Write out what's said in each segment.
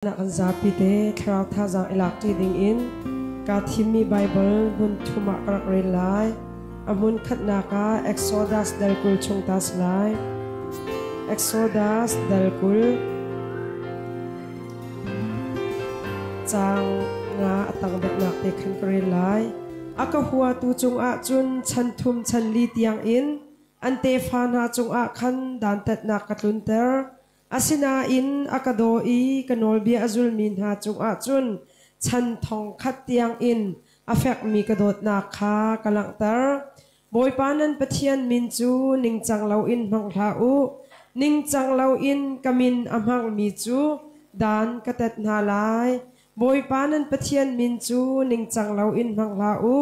Kan zapi te thlarau thazaang i lak ṭi dingin kaa thimmi Baibal hmun thum ah ka rak rel lai. A hmun khatnak ah Exodus dal 20 chung ta si lai. Exodus dal 20 caang nga a tang deuhnak te khan ka rel lai. A ka huatu cungah cun chan thum chan li tiangin an tefa hna cungah khan dantatnak ka tlunter. Asinain a ka daw i ka nawlbia a zulmi hna cungah cun chan thong khat tiangin a fekmi ka dawtnak kha ka langhter. Bawipa nan Pathian min cu ningcang loin hmang hlah u. Ningcang loin ka min a hmangmi cu dan ka tat hna lai. Bawipa nan Pathian min cu ningcang loin hmang hlah u.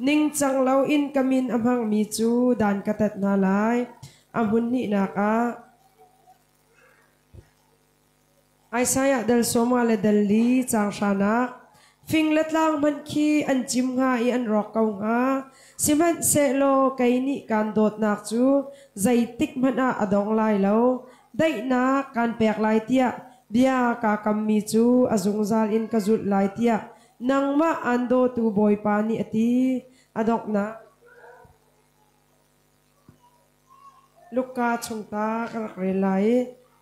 Ningcang loin ka min a hmangmi cu dan ka tat hna lai. A hmun hnihnak ah Isaiah dal sawma le dal li caang hranak fing le tlang hmanh khi an cim hnga i an rawk ko hnga. Sihmanhsehlaw kei nih kaan dawtnak cu zeitik hmanh ah a dong lai lo. Daihnak kaan pek lai tiah bia kaa kammi cu a zungzal in ka zulh lai tiah nangmah aan dawtu Bawipa nih a ti. A donghnak. Luka chung ta ka rak rel lai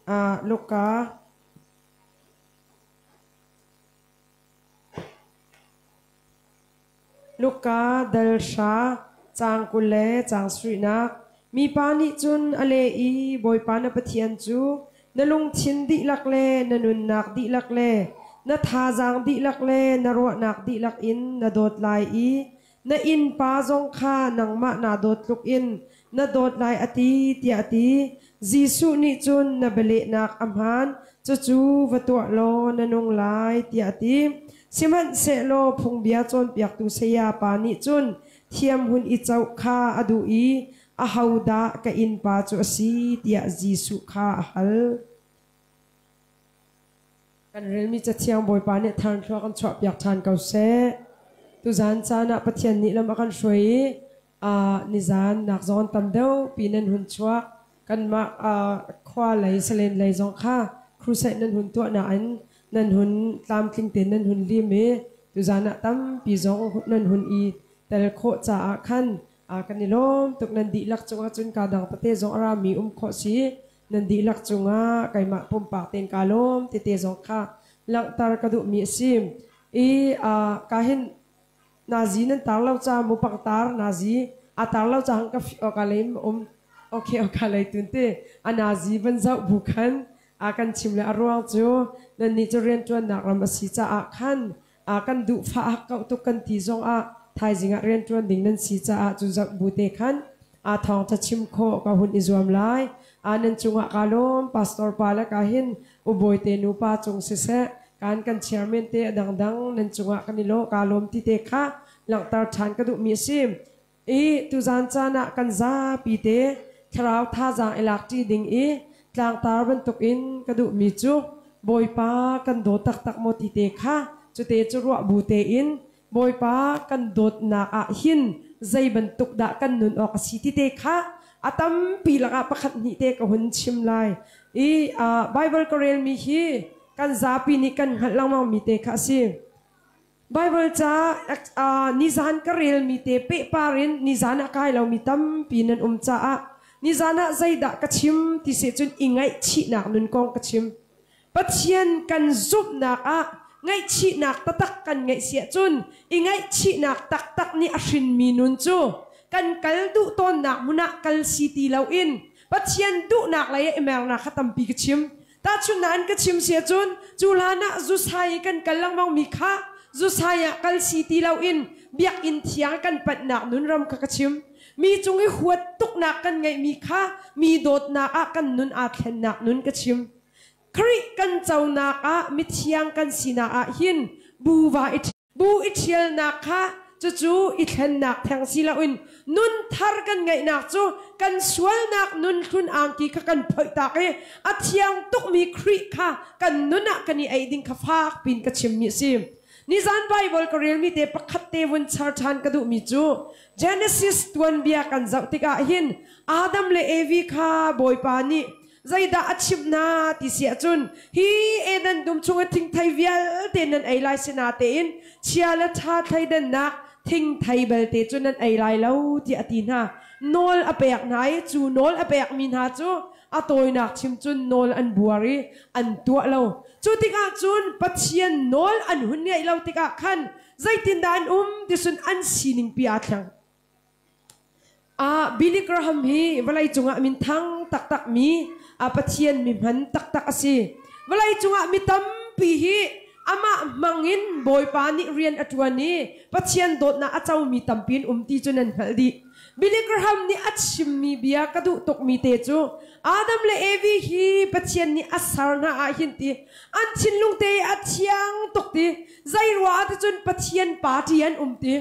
i Luka Luka dal hra caang 20 le caang sarihnak. Mipa nih cun a leh i Bawipa na Pathian cu na lungthin dihlak le na nunnak dihlak le na thazaang dihlak le na ruahnak dihlak in na dawt lai i na innpa zong kha nangmah naa dawt tluk in na dawt lai a ti tiah a ti. Jesuh nih cun na bialehnak a hmaan, cucu va tuah law na nung lai tiah a ti. Sihmanhsehlaw phungbia cawnpiaktu saya pa nih cun thiam hun i coh kha a duh i ahodah ka innpa cu a si tiah Jesuh kha a hal. Kan relmi Cathiang Bawipa nih tharnthlua kan chuahpiak ṭhan ko seh. Tuzaan caan ah Pathian nih lam a kan hruai i nizaan nak zong tam deuh pi nan hun chuak. Kanmah khua lei salen lei zong kha crusade nan hun tuah nain nan hun tlamtling tein nan hun lim i tuzaan ah tampi zong nan hun i tel khawh caah khan kan i lawm tuk. Nan dihlak cungah cun kaa dang tete zong a rami um khawh si. Nan dihlak cungah keimah pumpak tein kaa lawm tete zong kha langhter ka duhmi a si. I ka hin nazi nan tar lo ca mu pangtar nazi a tar lo ca hang ka ka lei um okay ka lei tun te a nazi van zoh bu khan a kan chim le a ruang cu nan nih cu rianṭuannak ram a si caah khan a kan duh fa hak kau tuk kan ti zong ah thaizing ah rianṭuan ding nan si caah cu zoh bu te khan a thawng ca chim khawh ka hun i zuam lai. A nan cungah ka lawm pastor pa le ka hin ubawi te nu pa cung siseh kan kan chairman te a dangdang nan cungah kan i lo ka lawm ti te kha langhter ṭhan ka duhmi a si. I tuzan caan ah kan zapi te thlarau thazaang i lak ṭi ding i tlangtar bantukin ka duhmi cu Bawipa kan daw taktak maw ti te kha cute cu ruah bu tein Bawipa kan dawtnak ah hin zei bantuk dah kan nun awk a si ti te kha a tampi lakah pakhat hnih te ka hun chim lai. I Bible ka relmi hi kan zapi nih kan hngalh lengmangmi te kha a si. Bible ca nizan ka relmi te pehpar in nizan ah kai lomi tampi nan um caah nizan ah zeidah ka chim ti si cun i ngaihchihnak nun kong ka chim. Pathian kan zumhnak ah ngaihchihnak taktak kan ngeih si ahcun i ngaihchihnak taktak nih a hrinmi nun cu kan kal duh tawnnak hmun ah kal si ti loin Pathian duhnak lei ah i mernak kha tampi ka chim. Tahchunhnak an ka chim si ahcun cu hlan ah zusai i kan kal lengmang mi kha zusai ah kal si ti loin biakinn thiang kan panhnak nun ram kha ka chim. Mi cung i huat tuknak kan ngeihmi kha mi dawtnak ah kan nun aa thlennak nun ka chim. Khrih kan conak ah mithiang kan sinak ah hin buva i Bu i ṭhialnak kha cucu i thlennak theng si loin nun thar kan ngeihnak cu kan sualnak nun hlun angki kha kan phoihtak i a thiang tukmi Khrih kha kan nun ah kan i ei ding kha fak pin ka chimmi a si. Nizan Bible ka relmi te pakhat te vun char ṭhan ka duhmi cu Genesis tuanbia kan zoh tikah hin Adam le Evi kha Bawipa nih Zeidah a chimh hna ti si ahcun hi Eden dum chung i thingthei vialte nan ei lai sinatein chia le ṭha thleidannak thingthei belte cu nan ei lai lo tiah a ti hna. Nawl a pek hna i cu nawl a pekmi hna cu a tawinak chim cun nawl an buar i an tuah lo. Cu tikah cun Pathian nawl an hun ngaih lo tikah khan zeitindah an um ti cun an sining pi aa thleng. Billy Graham hi vawlei cungah minthang taktakmi Pathian mihman taktak a si. Vawlei cungah mi tampi hi amah hmangin Bawipa nih rian a ṭuan i Pathian dawtnak a comi tampi an um ti cu nan hngalh dih. Billy Graham nih a chimmi bia ka duh tukmi te cu Adam le Evi hi Pathian nih a ser hna ah hin ti an thinlung te a thiang tuk ti zei ruah ah ticun Pathian party an um ti.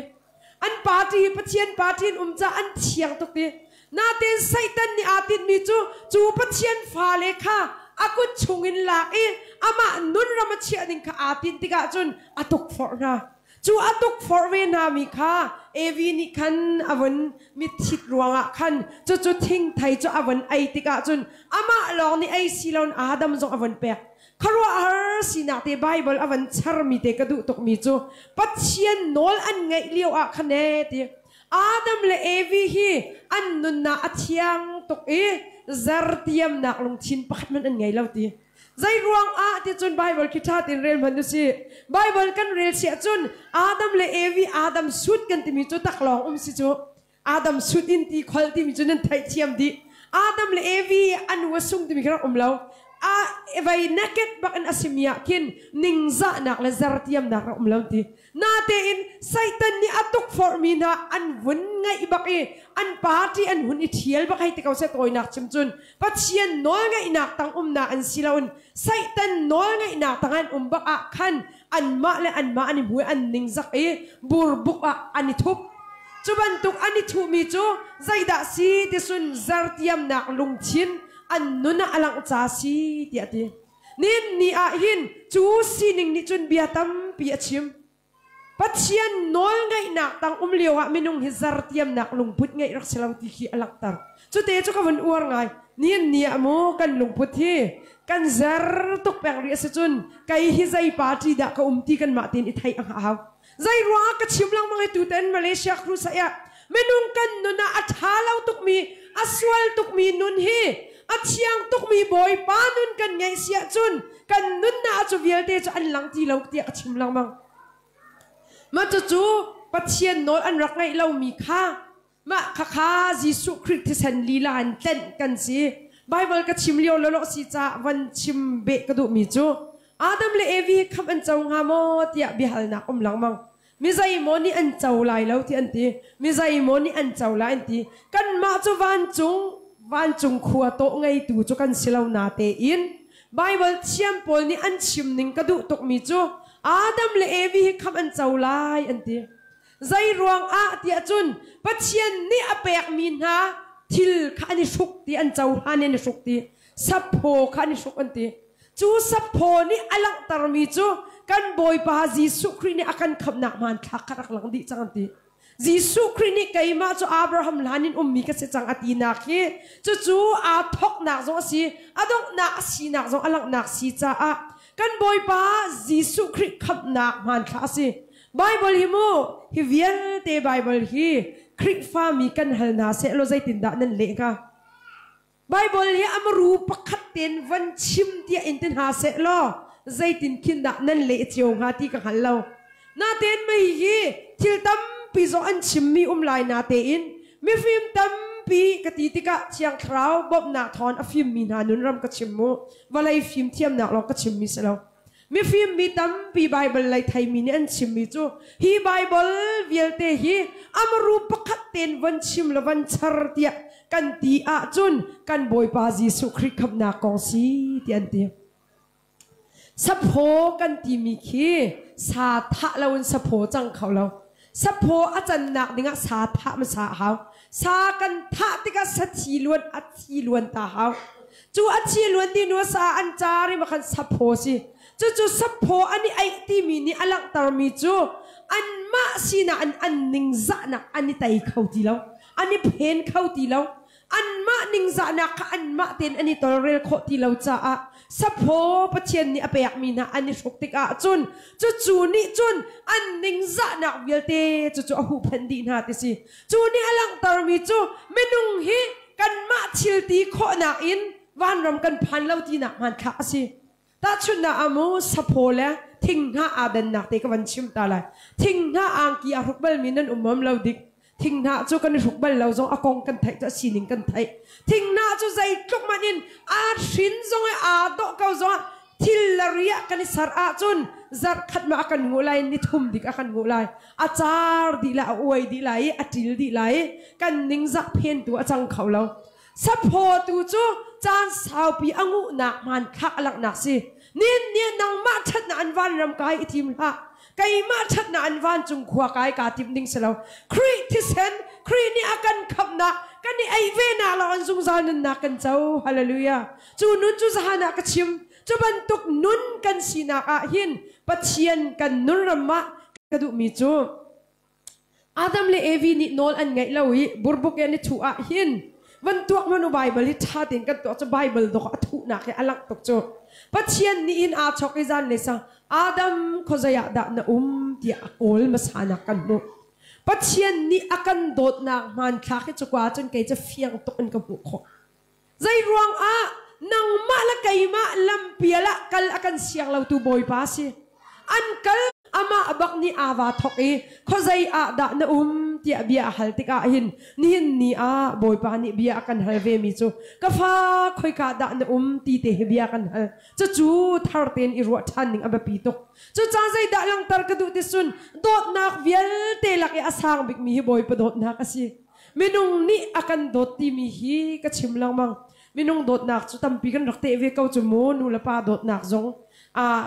An party hi Pathian party in um caah an thiang tuk ti. Natein Satan nih aa tinhmi cu cu Pathian fale kha a kut chungin lak i amah nunram a chiah ding kha aa tinh tikah cun a tukforh hna. Cu a tukforh ve hna mi kha Evi nih khan a vun mitthit ruangah khan cucu thingthei cu a vun ei tikah cun amah lawng nih ei si loin Adam zong a vun pek. Khuaruahhar sinak te Baibal a van charmi te ka duh tukmi cu Pathian nawl an ngaih lio ah khan ee ti Adam le Evi hi an nunnak a thiang tuk i zartiamnak lungthin pakhat hmanh an ngei lo ti. Zei ruang ah ti cun Baibal khi ṭha tein rel hmanh usih. Baibal kan rel siah cun Adam le Evi Adam sut kan timi cu taklawng um si cu. Adam sut in ti khol timi cu nan theihthiam dih. Adam le Evi an ua sung timi khi rak um lo. A vei naked bak in a simi ah khin ningzahnak le zartiamnak rak um lo ti. Natein Satan nih a tukforhmi hna an vun ngaih bak i an party an hun i ṭhial bak hei ti ko seh tawinak chim cun Pathian nawlngaihnak tang umnak an si loin Satan nawlngaihnak tang an um bak ah khan anmah le anmah an i hmu i an ningzak i burbuk ah an i thup. Cu bantuk an i thuhmi cu zeidah si ti sun zartiamnak lungthin an nun ah a langh ca si tiah a ti. Nihin ni ah hin cu sining nih cun bia tampi a chim. Pathian nawlngaihnak tang um lio ah minung hi zartiamnak lungput ngeih rak si lo ti khi a langhter. Cute cu ka vun uar ngai. Nihin ni ah mu kan lungput hi kan zer tuk peng rih a si cun kei hi zei party dah ka um ti kanmah tein i theih a hau. Zei ruangah ka chim lengmang hi tutan Malaysia crusade ah minung kan nun ah a ṭha lo tukmi a sual tukmi nun hi a thiang tukmi Bawipa nun kan ngeih si ahcun kan nunnak cu vialte cu an lang ti lo tiah ka chim lengmang. Mah cucu Pathian nawl an rak ngaih lomi kha mah khakha Jesuh Khrih thisen lila in tlenh kan si. Baibal ka chim lio lawlaw si caah van chim beh ka duhmi cu Adam le Evi hi khamh an co hnga maw tiah biahalnak um lengmang. Mi zeimaw nih an co lai lo ti an ti. Mi zeimaw nih an co lai an ti. Kanmah cu vancung vancung khua tawh ngeitu cu kan si lo natein Baibal thiam pawl nih an chim ning ka duh tukmi cu Adam le Evi hi khamh an co lai an ti. Zei ruang ah tiah cun Pathian nih a pekmi hna thil kha an i hruk ti an cohlan in i hruk ti saphaw kha an i hruk an ti. Cu saphaw nih a langhtermi cu kan Bawipa Jesuh Khrih nih a kan khamhnak hmanthlak kha rak lang dih cang an ti. Jesuh Khrih nih keimah cu Abraham hlan in ummi ka si cang a tinak hi cucu aa thawknak zong a si, a donghnak a sinak zong a langhnak si caah kan Bawipa Jesuh Khrih khamhnak hmanthlak a si. Baibal hi mu hi vialte Baibal hi Khrihfami kan hal hna sehlaw zeitindah nan leh hnga? Baibal hi a muru pakhat tein van chim tiah in ti hna sehlaw zeitin khin dah nan leh cio hnga ti ka hngal lo. Natein mei hi thil tampi zong an chimmi um lai natein mifim tampi ka ti tikah Thiang Thlarau bawmhnak thawn a fimmi hna nunram ka chim mu. Vawlei fimthiamnak lawng ka chimmi si lo. Mifim mi tampi Baibal lei theimi nih an chimmi cu hi Baibal vialte hi amaru pakhat tein von chim le von char tiah kan ti ahcun kan Bawipa Jesuh Khrih khamhnak kong si ti an ti. Saphaw kan timi khi sa thah loin saphaw cang kho lo. Saphaw a cannak dingah sa thah hmasa a hau. Sa kan thah tikah sathi luan a thi luan ta hau. Cu a thi luan ti nu sa an car i makhan saphaw si. Cucu saphaw an i aih timi nih a langhtermi cu anmah sinak an an ningzahnak an i tei kho ti lo. An i phen kho ti lo. Anmah ningzahnak kha anmah tein an i tolrel khawh ti lo caah saphaw Pathian nih a pekmi hna an i hruk tikah cun cucu nih cun an ningzahnak vialte cucu a huhphenh dih hna ti si. Cu nih a langhtermi cu minung hi kanmah thil ti khawhnak in vanram kan phan lo tinak hmanthlak a si. Tahchunhnak ah mu saphaw le thinghnah aa dannak te ka van chim ta lai. Thinghnah angki aa hruk balmi nan um mam lo dik. Thinghnah cu kan i hruk bal lo zong a kong kan theih cu a sining kan theih. Thinghnah cu zeitluk hmanh in aa hrin zong i aa dawh ko zong ah thil le riah kan i ser ahcun zarh khat ma a kan nguh lai ni thum dik a kan nguh lai. A car dih lai, a uai dih lai i a ṭil dih lai i kan ningzak phentu a cang kho lo. Saphaw tu cu caan saupi a nguhnak hmanthlak a langhnak si. Nin nih nangmah ṭhatnak an vanram kai i tim hlah. Keimah ṭhatnak an vancung khua kai kaa tim ding si lo. Khrih thisen, Khrih nih a kan khamhnak, kan i ei ve nak lawng an zungzal nunnak kan co. Hallelujah. Cu nun cu zahan ah ka chim. Cu bantuk nun kan sinak ah hin Pathian kan nun ram ah ka duhmi cu Adam le Evi nih nawl an ngaih lo i burbuk i an i thuh ah hin van tuak hmanh u Baibal hi ṭha tein kan tuah cu Baibal dawk a thuhnak hi a langh tuk cu. Pathian nih hin aa chawk i zan le sang Adam khuazei ah dah na um tiah a kawl hmasa nak kan hmuh. Pathian nih a kan dawtnak hmanthlak hi cukua cun kei cu fiang tuk in ka hmuh khawh. Zei ruang ah nangmah le keimah lampial ah kal a kan siang lotu Bawipa si. An kal amah bak nih aa vaa thok i khuazei ah dah na um tiah bia a hal tikah hin nihin ni ah Bawipa nih bia a kan hal ve mi cu ka fa khoika dah na um ti te hi bia kan hal. Cucu thar tein i ruah ṭhan ning a biapi tuk. Cucaah zeidah langhter ka duh ti cun dawtnak vialte lak i a sang bikmi hi Bawipa dawtnak a si. Minung nih a kan dawt timi hi ka chim lengmang. Minung dawtnak cu tampi kan rak teh ve ko cu mu. Nu le pa dawtnak zong,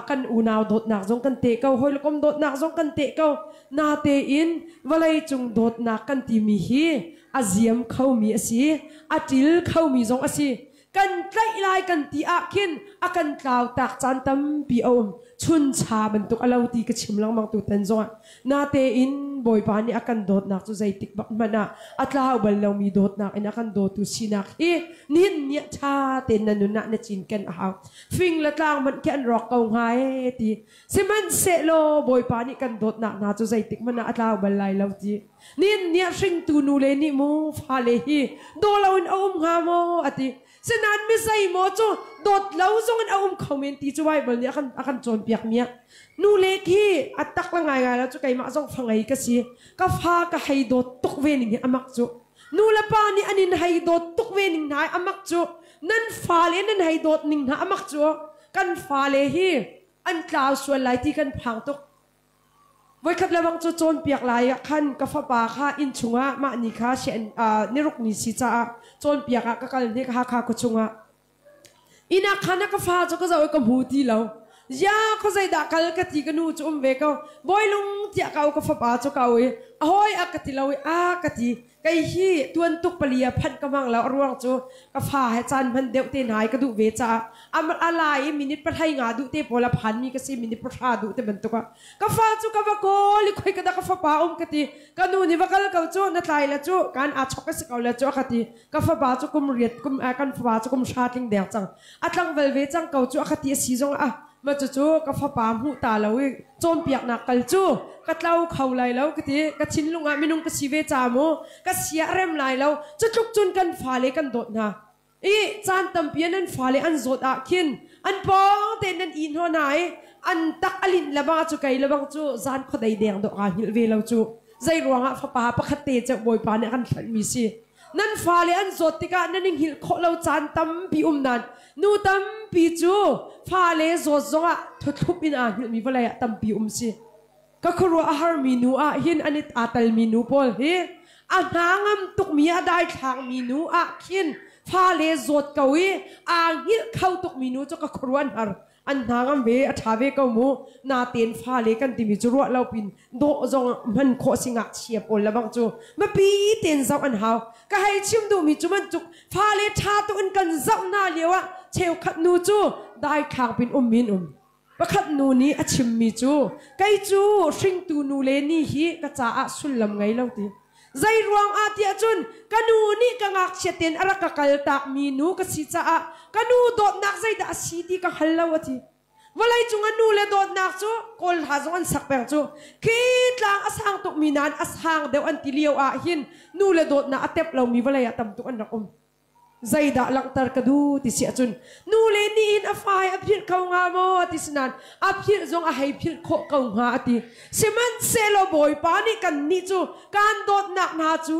kan unau dawtnak zong kan teh ko, hawikom dawtnak zong kan teh ko. Natein vawlei cung dawtnak kan timi hi a ziam khomi a si, a ṭil khomi zong a si. Kan tlaih lai kan ti ah khin a kan tlau tak caan tampi a um. Chuncha bantuk a lo ti ka chim lengmang tutan zongah. Natein Bawipa nih a kan dawtnak cu zeitik bak hmanh ah a tlau bal lomi dawtnak in a kan dawtu sinak hi nihin ni ah ṭha tein na nun ah na cinken a hau. Fing le tlang hmanh khi an rawk ko hnga ee ti. Sihmanhsehlaw Bawipa nih kan dawtnak hna cu zeitik hmanh ah a tlau bal lai lo ti. Nihin ni ah hringtu nu le nih mu fale hi daw loin a um hnga maw a ti. Sinain mi zeimaw cu dawt lo zong in a um kho men ti cu Baibal nih a kan a kan cawnpiak mi ah nu le khi a tak la ngai ngai lo cu keimah zong fa ngei ka si. Ka fa ka hei dawt tuk ve ning hi a mak cu. Nu le pa nih an in hei dawt tuk ve ning hna hi a mak cu. Nan fale nan hei dawt ning hna a mak cu. Kan fale hi an tlau sual lai ti kan phang tuk. Voikhat lebang cu cawnpiak lai ah khan ka fapa kha inn chungah mah ni kha niruk ni si caah cawnpiak ah ka kal hnik Hakha khua chungah. Inn ah khan ka fa cu ka zoh i ka hmu ti lo. Ya khuazei dah kal ka ti ka nu cu um ve ko. Bawilung tiah ka au ka fapa cu ka au i a hawi a ka ti lo i a ka ti. Kei hi tuan tuk pali ah phanh ka hmang lo a ruang cu ka fa he caan hman deuh te hna i ka duh ve caah a lai i minute pahlei nga duh te pawl a phanmi ka si minute pahra duh te bantuk ah ka fa cu ka va kawl i khoi ka dah ka fapa um ka ti ka nu nih va kal ko cu na tlai la cu kan aa chok ka si ko la cu a ka ti ka fapa cu kum riat kum kan fapa cu kum hra tling deng cang a tlangval ve cang ko cu a ka ti a si zong ah Ma cucu ka fapa hmuh ta lo i cawnpiaknak kal cu ka tlo kho lai lo ka ti. Ka thinlung ah minung ka si ve ca mu ka sia a rem lai lo. Cu tluk cun kan fale kan dawt hna. I caan tampi ah nan fale an zawt ah khin an pawng tein nan i hnaw hna i an tak a linh lebang ah cu kei lebang cu zan khuadei deng dawh kaa hngilh ve lo cu. Zei ruangah fapa pakhat te ceu Bawipa nih a kan hlanh mi si. Nan fale an zawt tikah nan i hngilh khawh lo caan tampi um nain nu tampi cu fale zawt zongah thuthlup in aa hngilhmi vawlei ah tampi um si. Ka khuaruah a harmi nu ah hin an i aa telmi nu pawl hi a hna ngam tukmi a daithlangmi nu ah khin fale zawt ko i aa hngilh kho tukmi nu cu ka khuaruah an har. An hna ngam ve a ṭha ve ko mu natein fale kan timi cu ruah lo pin dawh zong hman khawh si ngakchia pawl le bang cu mipi tein zoh an hau ka hei chim duhmi cu bantuk fale ṭha tuk in kan zoh hna lio ah cheukhat nu cu daithlang pin um min um pakhat nu nih a chimmi cu kei cu hringtu nu le ni hi ka caah sullam ngei lo ti. Zei ruang ah tiah cun ka nu nih ka ngakchia tein a rak ka kaltak mi nu ka si caah ka nu dawtnak zeidah a si ti ka hngal lo a ti. Vawleicung a nu le dawtnak cu Kawl hla zong an sak peng cu khi tlang a sang tuk mi nain a sang deuh an ti lio ah hin nu le dawtnak a tep lomi vawlei ah tam tuk an rak um. Zeidah langhter ka duh ti si ahcun nu le nih hin a fa hi a philh kho hnga maw ti si nain a philh zong a hei philh khawh ko hnga a ti. Sihmanhsehlaw Bawipa nih kannih cu kaan dawtnak hna cu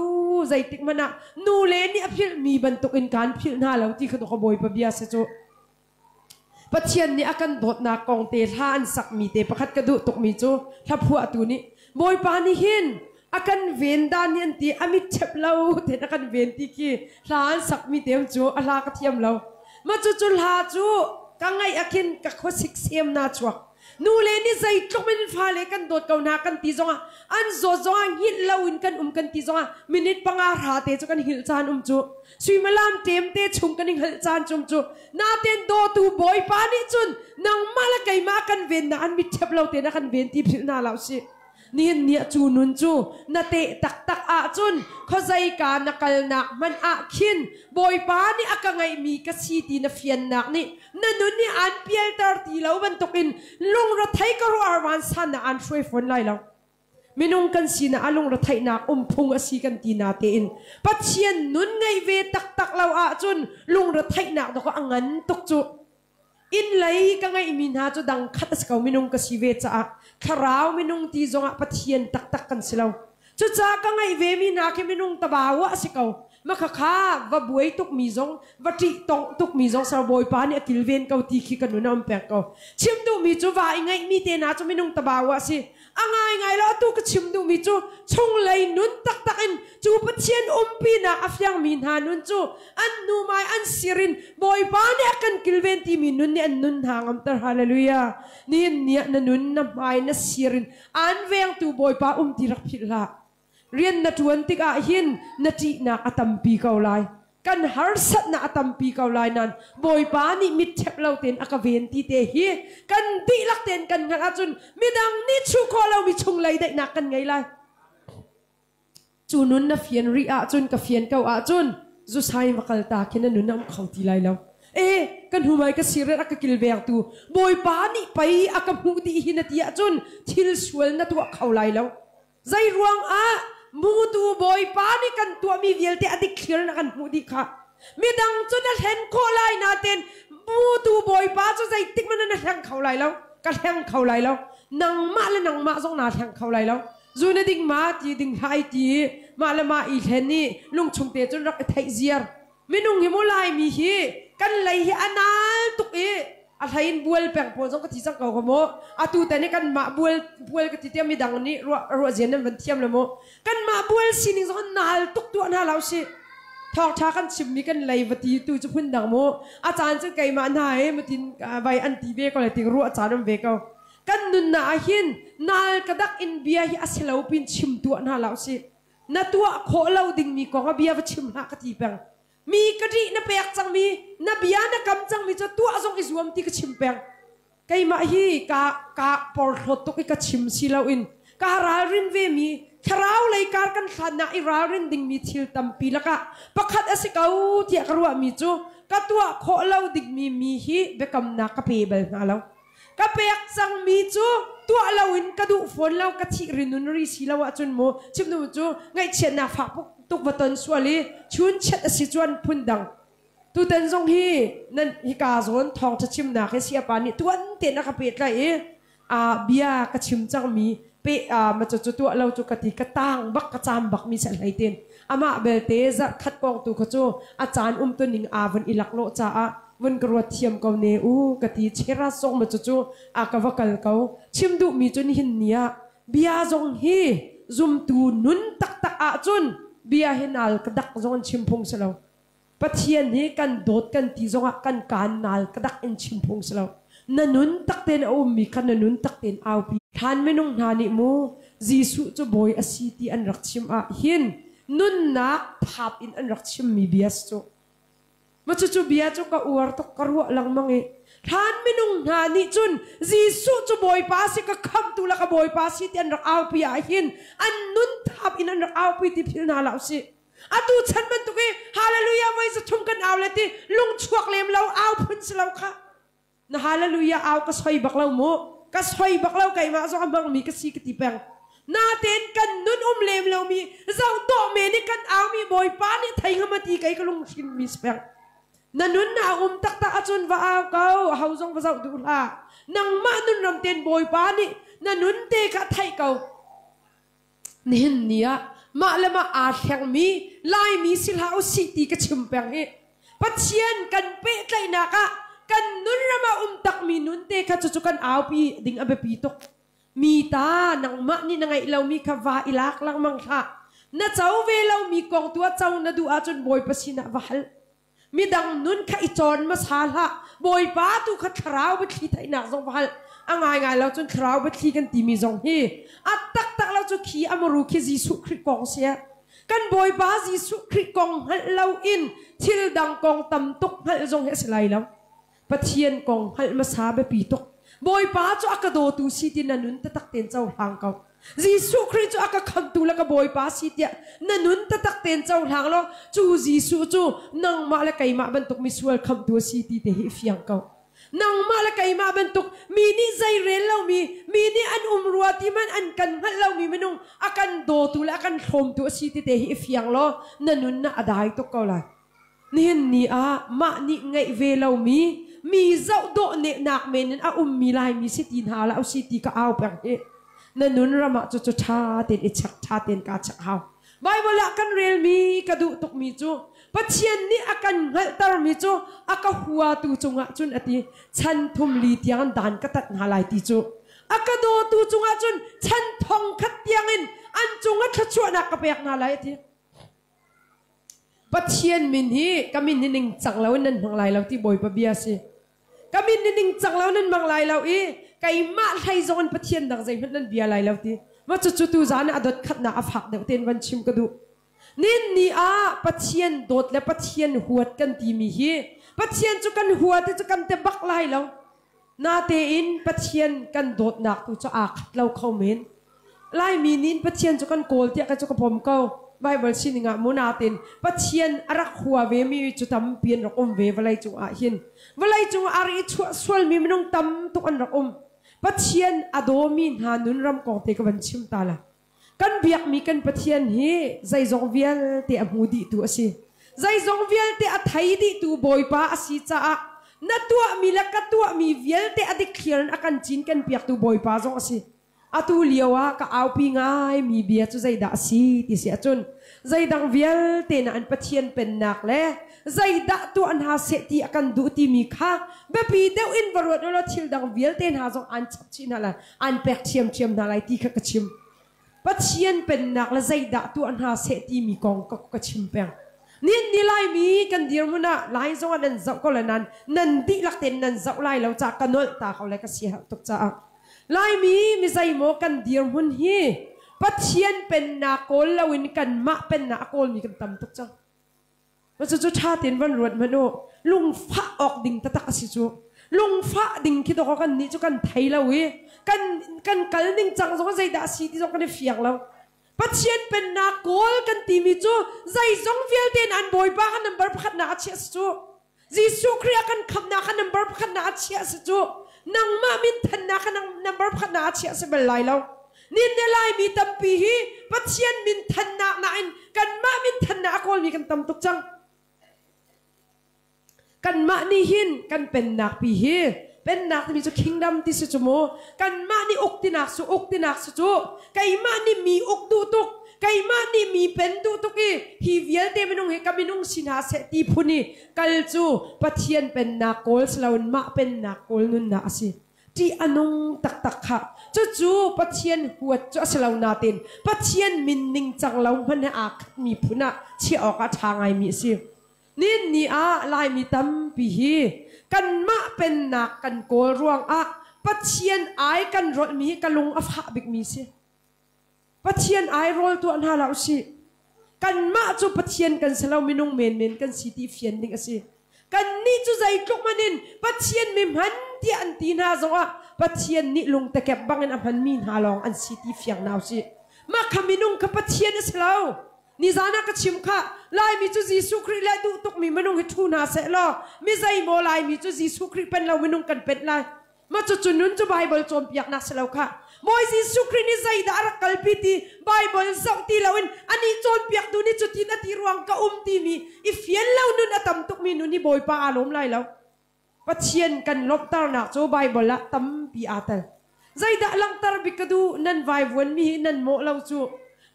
zeitik hmanh ah nu le nih a philhmi bantukin kaan philh hna lo ti kha ka Bawipa bia si cu. Pathian nih a kan dawtnak kong te hla an sakmi te pakhat ka duh tukmi cu hlaphuahtu nih Bawipa nih hin a kan ven dan hi an ti a mit chep lo ten a kan ven ti khi hla an sakmi te cu a hla ka thiam lo ma cu cu hla cu ka ngaih ah khin ka khuasik sem na chuak Nu le nih zeitluk in fale kan dawt ko hna kan ti zongah an zawt zongah hngilh loin kan um kan ti zongah minute panga hra te cu kan hngilh caan um cu suimilam ṭem te chung kan i hngalh caan cum cu naten dawtu Bawipa nih cun nangmah le keimah kan ven na an mit ṭhep lo te na kan ven ti philh hna lo sih. Nihin ni ah cu nun cu na teh taktak ahcun khuazeika na kalnak hmanh ah khin Bawipa nih a ka ngeihmi ka si ti na fiannak nih na nun hi aan pialter ti lo bantukin lungretheih ka ruah vansan ah aan hruai fawn lai lo. Minung kan sinak ah lungretheihnak um phung a si kan ti na tein Pathian nun ngeih ve taktak lo ahcun lungretheihnak dawk a ngan tuk cu. Inn lei ka ngeihmi hna cu dang khat a si ko minung ka si ve caah thlarau minung ti zongah Pathian taktak kan si lo. Cucaah ka ngeih vemi hna khi minung tabau ah a si ko. Makhakha va buai tukmi zong va ṭih tongh tukmi zong sar Bawipa nih a kilven ko ti khi ka nun a um peng ko. Chim duhmi cu va i ngeihmi te hna cu minung tabau ah a si. A ngaingai lo atu ka chim duhmi cu chunglei nun taktak in cu Pathian umpinak a fiangmi hna nun cu an hnumai an sir in Bawipa nih a kan kilven timi nun nih an nun hna ngamter. Hallelujah. Nihin ni ah na nun na hmai na sir in aan vengtu Bawipa um ti rak philh hlah. Rian na ṭuan tikah hin na ṭihnak a tampi ko lai. Kan harsatnak a tampi ko lai nain Bawipa nih mit ṭhep lo tein a ka ven ti te hi kan dihlak tein kan hngalh ahcun midang nih chuh khawh lomi chunglei daihnak kan ngei lai. Cu nun na fian rih ahcun ka fian ko ahcun zusai va kal ta khi na nun a um kho ti lai lo. E kan humai ka siret a ka kilvengtu Bawipa nih pei a ka hmuh dih hi na ti ahcun thil sual na tuah kho lai lo. Zei ruangah mutu Bawipa nih kan tuahmi vialte a dikthlir in a kan hmuh dih kha. Midang cu na hlen khawh lai nain mutu Bawipa cu zeitik hmanh na hleng kho lai lo. Ka hleng kho lai lo. Nangmah le nangmah zong naa hleng kho lai lo. Zu na ding ma ti ding hlah i ti mah le mah i hlen i lungchung te cun rak i theih ziar. Minung hi mu Laimi hi kan lei hi a nal tuk i a hlei in bual peng pawl zong ka thi cang ko ka mu atu te nih kanmah bual bual ka ti tiah midang nih ruah ruah zian nan van thiam le mu kanmah bual sining zong nal tuk tuah hna lo si thawngtha kan chimmi kan lei va ti tu cu phun dang mu a caan cu keimah hna he matin vai an ti ve ko le ting ruah caan um ve ko kan nunnak ah hin nal ka dak in bia hi a si lo pin chim tuah hna lo si na tuah khawh lo dingmi kong a bia va chim hlah ka ti peng mi ka ṭih na pek cangmi na bia na kam cangmi cu tuah zong i zuam ti ka chim peng keimah hi ka ka porhlawt tuk i ka chim si loin ka ralrin ve mi thlarau lei kar kan hlannak i ralrin dingmi thil tampi lakah pakhat a si ko tiah ka ruahmi cu ka tuah khawh lo dingmi mi hi biakamnak ka pe bal hna lo Ka pek cangmi cu tuah loin ka duh fawn lo ka thih rinun ri si lo ahcun mu chim nu cu ngaihchiatnak fak tuk va ton sual i chun chiat a si cuan phun dang tutan zong hi nan hika zawn thawngṭha chimnak hi siapa nih tuan tein a ka pehtlaih i a bia ka chim cangmi pe ma cu cu tuah lo cu ka ti ka tang bak ka cam bak mi hlei ten amah belte zarh khat kong tu kha cu a caan um tu ning aa vun i laklawh caah vun ka ruat thiam ko ne u ka ti chera song ma cu a ka va kal ko chim duh mi cu nihin ni ah bia zong hi zumtu nun taktak ahcun bia hi nal ka dak zong in chim phung si lo Pathian hi kan dawt kan ti zongah kan kaan nal ka dak in chim phung si lo na nun tak tein a ummi kha na nun tak tein aupi hlan minung hna nih mu Jesuh cu bawi a si ti an rak chim ah hin nunnak thap in an rak chimmi bia si cu. Ma cucu bia cu ka uar tuk ka ruah lengmang i hlan minung hna nih cun Jesuh cu Bawipa si ka khamhtu le ka Bawipa si ti an rak aupi ah hin an nun thap in an rak aupi ti philh hna hlah usih. Atu chan bantuk i hallelujah voi zathum kan au le ti lungchuak lem lo au phun si lo kha. Na hallelujah au ka soi bak lo mu. Ka soi bak lo keimah zong a hmangmi ka si ka ti peng. Natein kan nun um lem lomi zoh dawh men i kan aumi Bawipa nih thei ngam ti kei ka lunghrin mi si peng. Na nun na um taktak ahcun va au ko, aho zong va zoh duh hlah. Nangmah nun ram ten Bawipa nih na nun te kha theih ko. Nihin ni ah mah le mah aa thlengmi Laimi si hlah usih ti ka chim peng hi. Pathian kan pehtlaihnak ah kan nun ram ah um takmi nun te kha cucu kan aupi ding a biapi tuk. Mi ta nangmah nih na ngeih lomi kha va i lak lengmang hlah. Na co ve lomi kong tu ah co na duh ahcun Bawipa sinah va hal. Midang nun kha i cawn hmasa hlah. Bawipa tu kha thlarau biathli theihnak zong va hal. A ngaingai lo cun thlarau biathli kan timi zong hi a taktak lo cu khi a muru khi Jesuh Khrih kong si. Kan Bawipa Jesuh Khrih kong hngalh loin thil dang kong tam tuk hngalh zong hi a si lai lo. Pathian kong hngalh hmasa biapi tuk. Bawipa cu a ka dawtu si ti na nun taktak tein cohlang ko. Jesuh Khrih cu a ka khamtu le ka Bawipa si tiah na nun taktak tein cohlang law cu Jesuh cu nangmah le keimah bantuk misual khamtu a si ti te hi fiang ko. Nangmah le keimah bantuk mi nih zei rel lomi, mi nih an um rua ti hmanh an kan hngalh lomi minung a kan dawtu le a kan hlawmtu a si ti te hi i fiang law na nun na a dai tuk ko lai. Nihin ni ah mah nih ngeih ve lomi mi zoh dawh nehnak men in a ummi Laimi si ti hna hlah usih ti ka au peng hi. Na nun ram ah cucu ṭha tein i check ṭha tein kaa check hau. Bible ah kan relmi ka duh tukmi cu Pathian nih a kan hngalhtermi cu a ka huatu cungah cun a ti chan thum li tiang dan ka tat hna lai ti cu a ka dawtu cungah cun chan thong khat tiangin an cungah thluachuahnak ka pek hna lai a ti. Pathian min hi ka min hi ningcang lo in nan hmang lai lo ti Bawipa bia si. Ka min hi ningcang lo nan hmang lai lo i keimah hlei zong in Pathian dang zeihmanh nan bia lai lo ti. Ma cucu tu zan ah a dot khatnak a fak deuh tein van chim ka duh. Nin ni ah Pathian dawt le Pathian huat kan timi hi Pathian cu kan hua ti cu kan te bak lai lo. Natein Pathian kan dawtnak tu cu aa khat lo kho men. Laimi nih Pathian cu kan kawl tiah ka cu ka pom ko. Bible sining ah mu natein Pathian a rak hua ve mi cu tampi an rak um ve vawlei cung ah hin. Vawlei cung ah a rak i chuah sualmi minung tam tuk an rak um. Pathian a dawmi hna nun ram kong te ka van chim ta la. Kan biakmi kan Pathian hi zeizong vialte a hmu dihtu a si. Zeizong vialte a thei dihtu Bawipa a si caah na tuahmi le ka tuahmi vialte a dikthliar in a kan cinken piaktu Bawipa zong a si. Atu lio ah ka aupi ngaimi bia cu zeidah a si ti si ahcun zeidang vialte na an Pathian pennak le zeidah tuah hna seh ti a kan duh timi kha biapi deuh in va ruat ulaw thil dang vialte hna zong aan chap chih hna lai. An pek ṭhiamṭhiam hna lai ti kha ka chim. Pathian pennak le zeidah tuah hna seh timi kong ka, ka chim peng. Nin ni Laimi kan dirhmun ah Lai zong ah nan zoh ko le nan nan dihlak tein nan zoh lai lo caah ka nolh ta ko le ka siaherh tuk caah. Laimi mi zeimaw kan dirhmun hi Pathian pennak kawl loin kanmah pennak a kawlmi kan tam tuk cang. Cucu ṭha tein van ruat hmanh u. Lungfah awk ding taktak a si cu. Lungfah ding khi dawkaw kan nih cu kan thei lo i kan, kan kal ning cang zong zeidah a si ti zong kan i fiang lo. Pathian pennak kawl kan timi cu zeizong vialte in an Bawipa kha number pakhatnak a chiah si cu. Jesuh Khrih a kan khamhnak kha number pakhatnak a chiah si cu. Nangmah min thannak kha number pakhatnak a chiah si bal lai lo. Nin ne Laimi tampi hi Pathian min thannak nain kanmah min thannak a kawlmi kan tam tuk cang. Kanmah nih hin kan pennak pi hi pennak timi cu kingdom ti si cu mu kanmah nih uk tinak su uk tinak su cu keimah nih mi uk duh tuk keimah nih mi pen duh tuk i hi vialte minung hi ka minung si hna seh ti phun i kal cu Pathian pennak kawl si loin mah pennak kawl nunnak a si. Ṭih a nung taktak khah. Cucu Pathian huat cu a si lo nain Pathian min ningcang lo hmanh he aa khatmi phun ah chiah awk ah a ṭha ngaimi a si. Nihin ni ah Laimi tampi hi kanmah pennak kan kawl ruangah Pathian ai kan rolhmi hi ka lung a fah bikmi si. Pathian ai rawl tuah hna hlah usih. Kanmah cu Pathian kan si lo minung menmen kan si ti fian ding a si. Kannih cu zeitluk hmanh in Pathian mi hman tiah an ti hna zongah Pathian nih lungtekep bangin a hmanmi hna lawng an si ti fiang hna usih. Mah kha minung kha Pathian a si lo. Nizan ah ka chim kha Laimi cu Jesuh Khrih le duh tukmi minung hi ṭhu hna seh law mi zeimaw Laimi cu Jesuh Khrih pen lo minung kan penh lai. Mah cucu nun cu Baibal cawnpiaknak si lo kha. Bawi Jesuh Khrih nih zeidah a rak kalpi ti Baibal zoh ti loin anih cawnpiaktu nih cutin a ti ruang ka um timi i fian lo nun a tam tukmi nun hi Bawipa aa lawm lai lo. Pathian kan lawmhternak cu Baibal ah tampi aa tel. Zeidah langhter bik ka duh nan vaivuanmi hi nan mawh lo cu.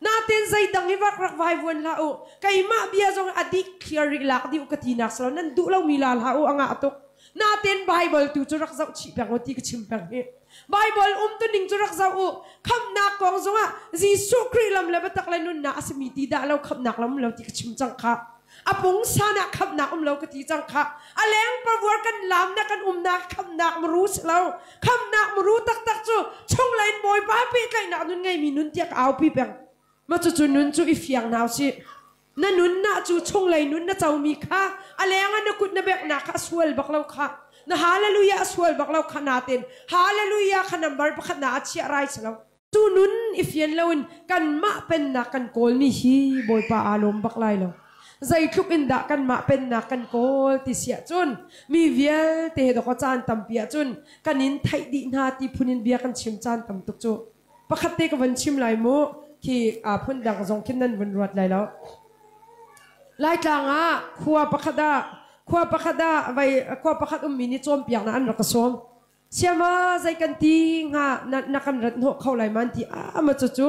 Natin zeidang hi rak rak vaivuan hlah u. Keimah bia zong a dik clear rih lak dih u ka tinak si lo. Nan duh lomi la hlah u a ngah tuk. Natin Baibal tu cu rak zoh chih peng u ti ka chim peng hi. Baibal umtuning cu rak zoh u. Khamhnak kong zongah Jesuh Khrih lam le biatak le nunnak a simi ti dah lo khamhnak lam lo ti ka chim cang kha. A pungsan ah khamhnak um lo ka ti cang kha. A leng pavuar kan lamnak kan umnak khamhnak muru si lo. Khamhnak muru taktak cu chunglei in Bawipa pehtlaihnak nun ngeimi nun tiah ka aupi peng. Ma cucu nun cu i fiang hna usih. Na nunnak cu chunglei nun na comi kha a leng ah na kut na beknak kha a sual bak lo kha. Na hallelujah a sual bak lo kha natin hallelujah kha number pakhat na a chiah rai si lo. Cu nun i fian loin kanmah pennak kan kawlmi hi Bawipa aa lawm bak lai lo. Zeitluk in dah kanmah pennak kan kawl ti siah cun mi vialte he dawkaw caan tampi ahcun kan in theih dih hna ti phun in bia kan chim caan tam tuk cu. Pakhat te ka van chim lai mu khi phun dang zong khin nan vun ruat lai lo. Laitlang ah khua pakhat ah khua pakhat ah vai khua pakhat ummi nih cawnpiaknak an rak ka sawm. Siama zei kan ti hnga na kan rat hnawh kho lai man ti a ma cu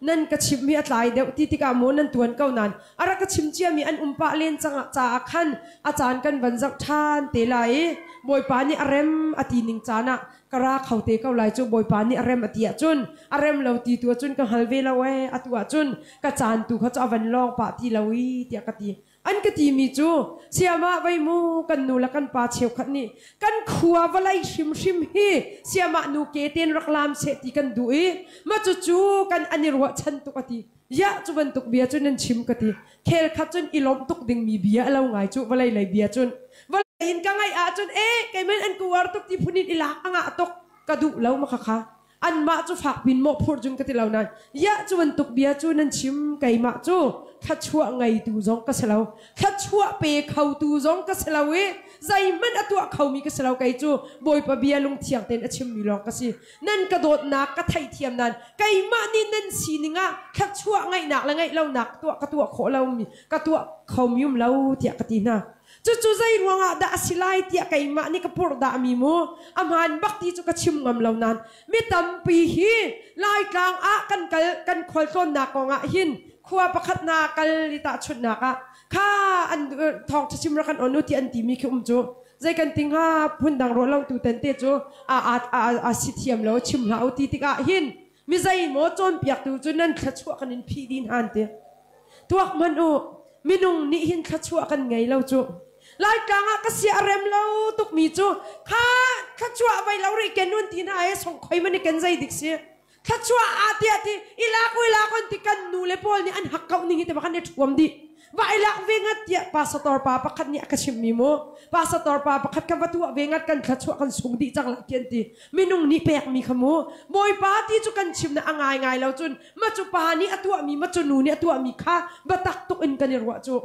nan ka chim hi a tlai deuh ti tikah maw nan tuan ko nan a rak ka chim ciami an um pah len cang caah khan a caan kan van zoh ṭhan te lai i Bawipa nih a rem a ti ning caan ah ka ra kho te ko lai cu Bawipa nih a rem a ti ahcun a rem lo ti tu ahcun ka hngal ve lo ee atu ahcun ka caan tu kha cu a van lawng pah ti lo i tiah ka ti. An ka timi cu siamah vei mu kan nu le kan pa cheukhat nih kan khua vawlei hrimhrim hi siamah nu ke ten rak lam seh ti kan duh i ma cucu kan an i ruahchan tuk a ti. Ya cu bantuk bia cu nan chim ka ti. Khel khat cun i lawmh tuk dingmi bia a lo ngai cu vawlei lei bia cun. Vawlei in ka ngaih ahcun e keiman an ka uar tuk ti phun in i lak a ngah tuk ka duh lo ma khakha. Anmah cu fak pin mawh phurh cun ka ti lo nain iah cu bantuk bia cu nan chim keimah cu thluachuah ngeitu zong ka si lo thluachuah pe khotu zong ka si lo i zeihmanh a tuah khomi ka si lo kei cu Bawipa bia lungthiang tein a chimmi lawng ka si nan ka dawtnak ka theihthiam nain keimah nih nan sining ah thluachuah ngeihnak le ngeih lonak tuah ka tuah khawh lomi ka tuah khomi um lo tiah ka ti hna. Cucu zei ruangah dah a si lai tiah keimah nih ka purhdahmi mu a hmaan bak ti cu ka chim ngam lo nain mi tampi hi Laitlang ah kan kal kan khualtlawnnak kongah hin khua pakhat hna kal i tahchunhnak ah kha an thawngṭha chim rak kan on u ti an timi khi um cu zei kan ti hnga phundang ruah lo tu ten te cu a a a a si thiam lo chim hlah u ti tikah hin mi zeimaw cawnpiaktu cu nan thluachuah kan in phih dih hna an ti. Tuak hmanh u, minung nih hin thluachuah kan ngei lo cu. Laitlang ah ka sia a rem lo tukmi cu kha thluachuah vai lo rih ken un ti hna e songkhoi man i ken zei dik si. Thluachuah ah tiah ti ilak u ilak on ti kan nu le pawl nih an hak kau ning hi te kan i ṭhuam dih. Va ilak ve ngat tiah pastor pa pakhat nih a ka chimhmi mu. Pastor pa pakhat ka va tuah ve ngat kan thluachuah kan sung dih cang lai ti an ti. Minung nih pekmi kha mu. Bawipa ti cu kan chim na a ngaingai lo cun ma cu pa nih a tuahmi ma cu nu nih a tuahmi kha biatak tuk in kan i ruah cu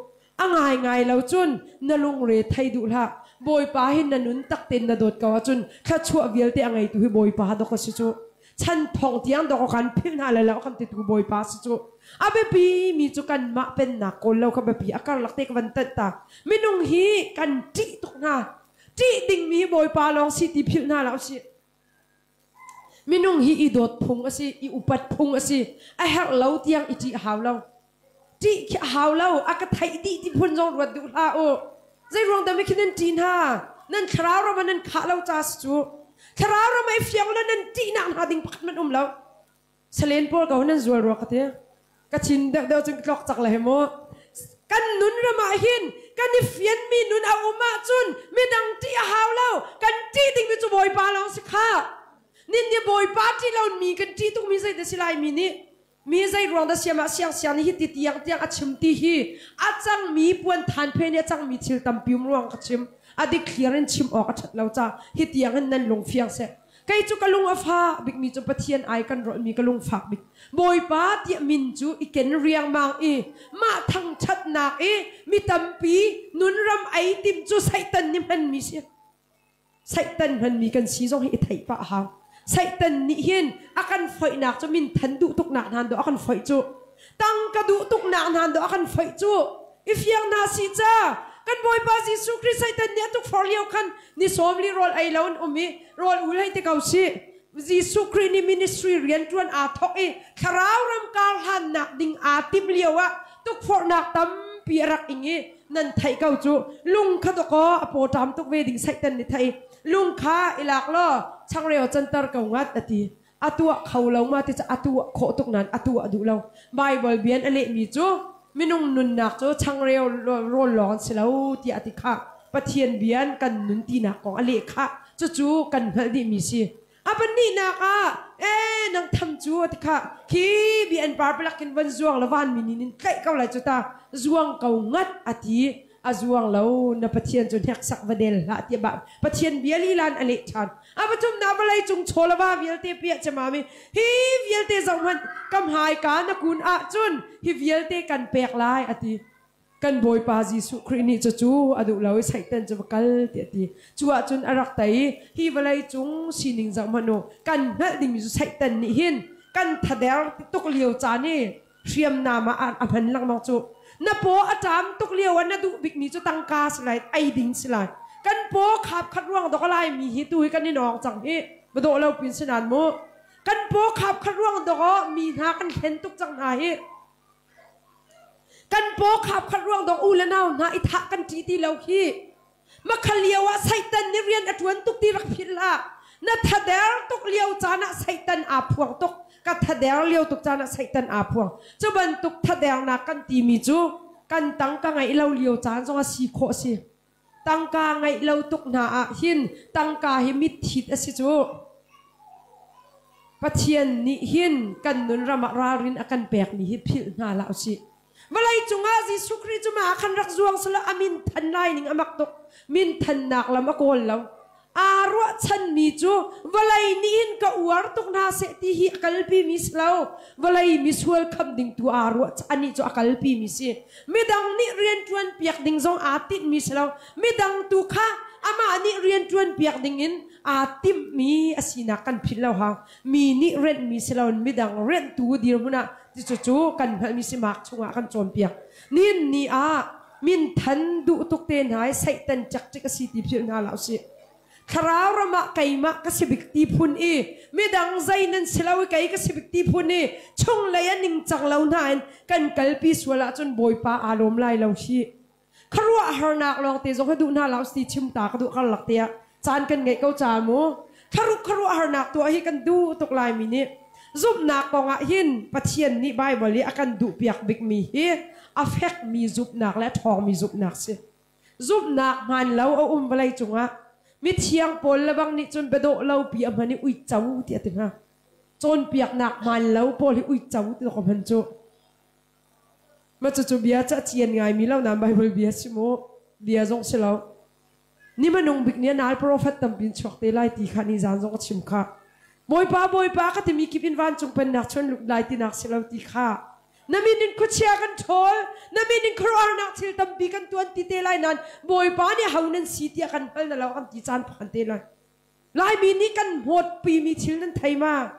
a ngaingai lo cun na lungre thei duh hlah. Bawipa hi na nun tak tein na dawt ko ahcun thluachuah vialte a ngeitu hi Bawipa dawk a si cu. Chan thong tiang dawk kan philh hna lai lo kan titu Bawipa si cu. A biapi mi cu kanmah pennak kawl lo kha biapi a karlak te ka van tanh ta. Minung hi kan ṭih tuk hna. Ṭih dingmi hi Bawipa lawng si ti philh hna hlah usih. Minung hi i dawt phung a si, i upat phung a si. A herh lo tiang i ṭih a hau lo. Ṭih khi a hau lo, a ka theih dih ti phun zong ruat duh hlah u. Zei ruang dah mikhin nan ṭih hna? Nan thlarau ram ah nan khah lo ca si cu. Thlarau ram ah i fiang lo nan ṭihnak hna ding pakhat hmanh um lo. Salen pawl ko nan zual rua ka ti. Ka thin deuh deuh cun ka tlok cak le he mu. Kan nun ram ah hin kan i fianmi nun a um ahcun midang ṭih a hau lo. Kan ṭih dingmi cu Bawipa lawng si kha. Nin nih Bawipa ṭih lo mi kan ṭih tukmi zei dah si lai mi nih mi zei ruang dah siam ah siang siang nih hi ti tiang tiang a chim ti hi a cangmi puan than phe nih a cangmi thil tampi um ruang ka chim. A dik thliar in chim awk a ṭhat lo ca hi tiang in nan lung fiang seh. Kei cu ka lung a fa bikmi cu Pathian ai kan rolhmi ka lungfak bik. Bawipa tiah min cu i ken riangmang i mah thangṭhatnak i mi tampi nunram ei timh cu Satan nih hmanmi si. Satan hmanmi kan si zong hi i theih pah hau. Satan nih hin a kan foihnak cu minthan duh tuknak hna do a kan foih cu. Tangka duh tuknak hna do a kan foih cu. I fiang hna si ca kan Bawipa Jesuh Khrih Satan nih a tukforh lio khan ni 40 rawl ei lo in um i rawl ul hei ti ko si. Jesuh Khrih nih ministry rian ṭuan aa thawk i thlarau ram kar hlannak ding aa timh lio ah tukforhnak tampi a rak ing i nan theih ko cu. Lung kha dawkaw a pawṭam tuk ve ding Satan nih theih lung kha i lak law changreu canter ko ngat a ti. A tuah kho lo ma ti cu a tuah khawh tuk nain a tuah duh lo. Bible bian a lehmi cu minung nunnak cu changreu rawl lawng an si lo tiah a ti khah. Pathian bian kan nun tinak kong a leh khah. Cucu kan hngalh dihmi si. A pahnihnak ah ee nang tham cu a ti khah. Khi bi an par palak in van zuang la van mi nin in tlaih ko lai cu ta zuang ko ngat a ti. A zuang lo na Pathian cu hneksak va del hlah tiah bah Pathian bia lilan a leh ṭhan. A pathum na vawlei cung chaw le va vialte piah cemami hi vialte zoh hmanh kam haika na kun ahcun hi vialte kan pek lai a ti. Kan Bawipa Jesuh Khrih nih cucu a duh lo i Satan cu va kal tiah a ti. Cu ahcun a rak tei i hi vawlei cung sining zoh hmanh u kan hngalh dingmi cu Satan nih hin kan thader tuk lio caan i hriamnam ah a hman lengmang cu. Na paw a ṭam tuk lio ah na duh bikmi cu tangka si lai, ei ding si lai. Kan paw khap khat ruang dok a laimi hi tu hi kan i nawng cang hi. Dawh lo pin si nan mu. Kan paw khap khat ruang dok ah mi hna kan hlen tuk cang hna hi. Kan paw khap khat ruang dok u le nau hna i thah kan ṭi ti lo hi. Makhal lio ah Satan nih rian a ṭuan tuk ti rak philh hlah. Na thader tuk lio caan ah Satan aa phuang tuk. Ka thader lio tuk caan ah Satan aa phuang. Cu bantuk thadernak kan timi cu kan tangka ngeih lo lio caan zong a si khawh si. Tangka ngeih lo tuk hna ah hin tangka hi mitthit a si cu. Pathian nih hin kan nun ram ah ralrin a kan pekmi hi philh hna hlah usih. Vawlei cungah Jesuh Khrih cu mah ah khan rak zuang selaw a min than lai ning a mak tuk. Min thannak lam a kawl lo. Aa ruahchanmi cu vawlei nih hin ka uar tuk hna seh ti hi a kalpimi si lo. Vawlei misual kham ding tu aa ruah anih cu a kalpimi si. Midang nih rianṭuan piak ding zong aa tinhmi si lo. Midang tu kha amah nih rianṭuan piak ding in aa timhmi a sinak kan philh lo hau. Mi nih renhmi si loin midang renhtu dirhmun ah Cucu kan hngalhmi si mak chungah kan cawnpiak. Nihin ni ah minthan duh tuk te hna i Satan cekcik a si ti philh hna hlah usih. Thlarau ram ah keimah ka si bik ti phun i midang zei nan si lo i kei ka si bik ti phun i chunglei a ningcang lo hna in kan kalpi sual ahcun Bawipa aa lawm lai lo hi. Khuaruahharnak lawngte zong hi duh hna hlah usih ti chim ta ka duh karlak te ah caan kan ngeih ko ca mu. Thlaruk khuaruahharnak tuah hi kan duh tuk laimi nih zumhnak kong ah hin Pathian nih Baibal i a kan duhpiak bikmi hi a fekmi zumhnak le a ṭhawngmi zumhnak si. Zumhnak hmaan lo a um vawlei cungah mithiang pawl le bang nih cun biadawh lo pi a hman i uico ti a ti hnga. Cawnpiaknak hmaan lo pawl hi uico ti ka hman cu. Mah cucu bia cu a cian ngaimi lo nain Baibal bia si mu. Bia zong si lo. Ni hmanung bik ni a nal profet tampi in chuak te lai ti kha ni zan zong a chim kha. Bawipa Bawipa ka timi kip in vancung pennak chun lut lai tinak si lo ti kha. Na min in khuachia kan ṭhawl, na min in khuaruahnak thil tampi kan tuan ti te lai nain Bawipa nih ho nan si tiah kan hngal na lo kan ti caan phan te lai. Laimi nih kan hmawtpimi thil nan thei ma?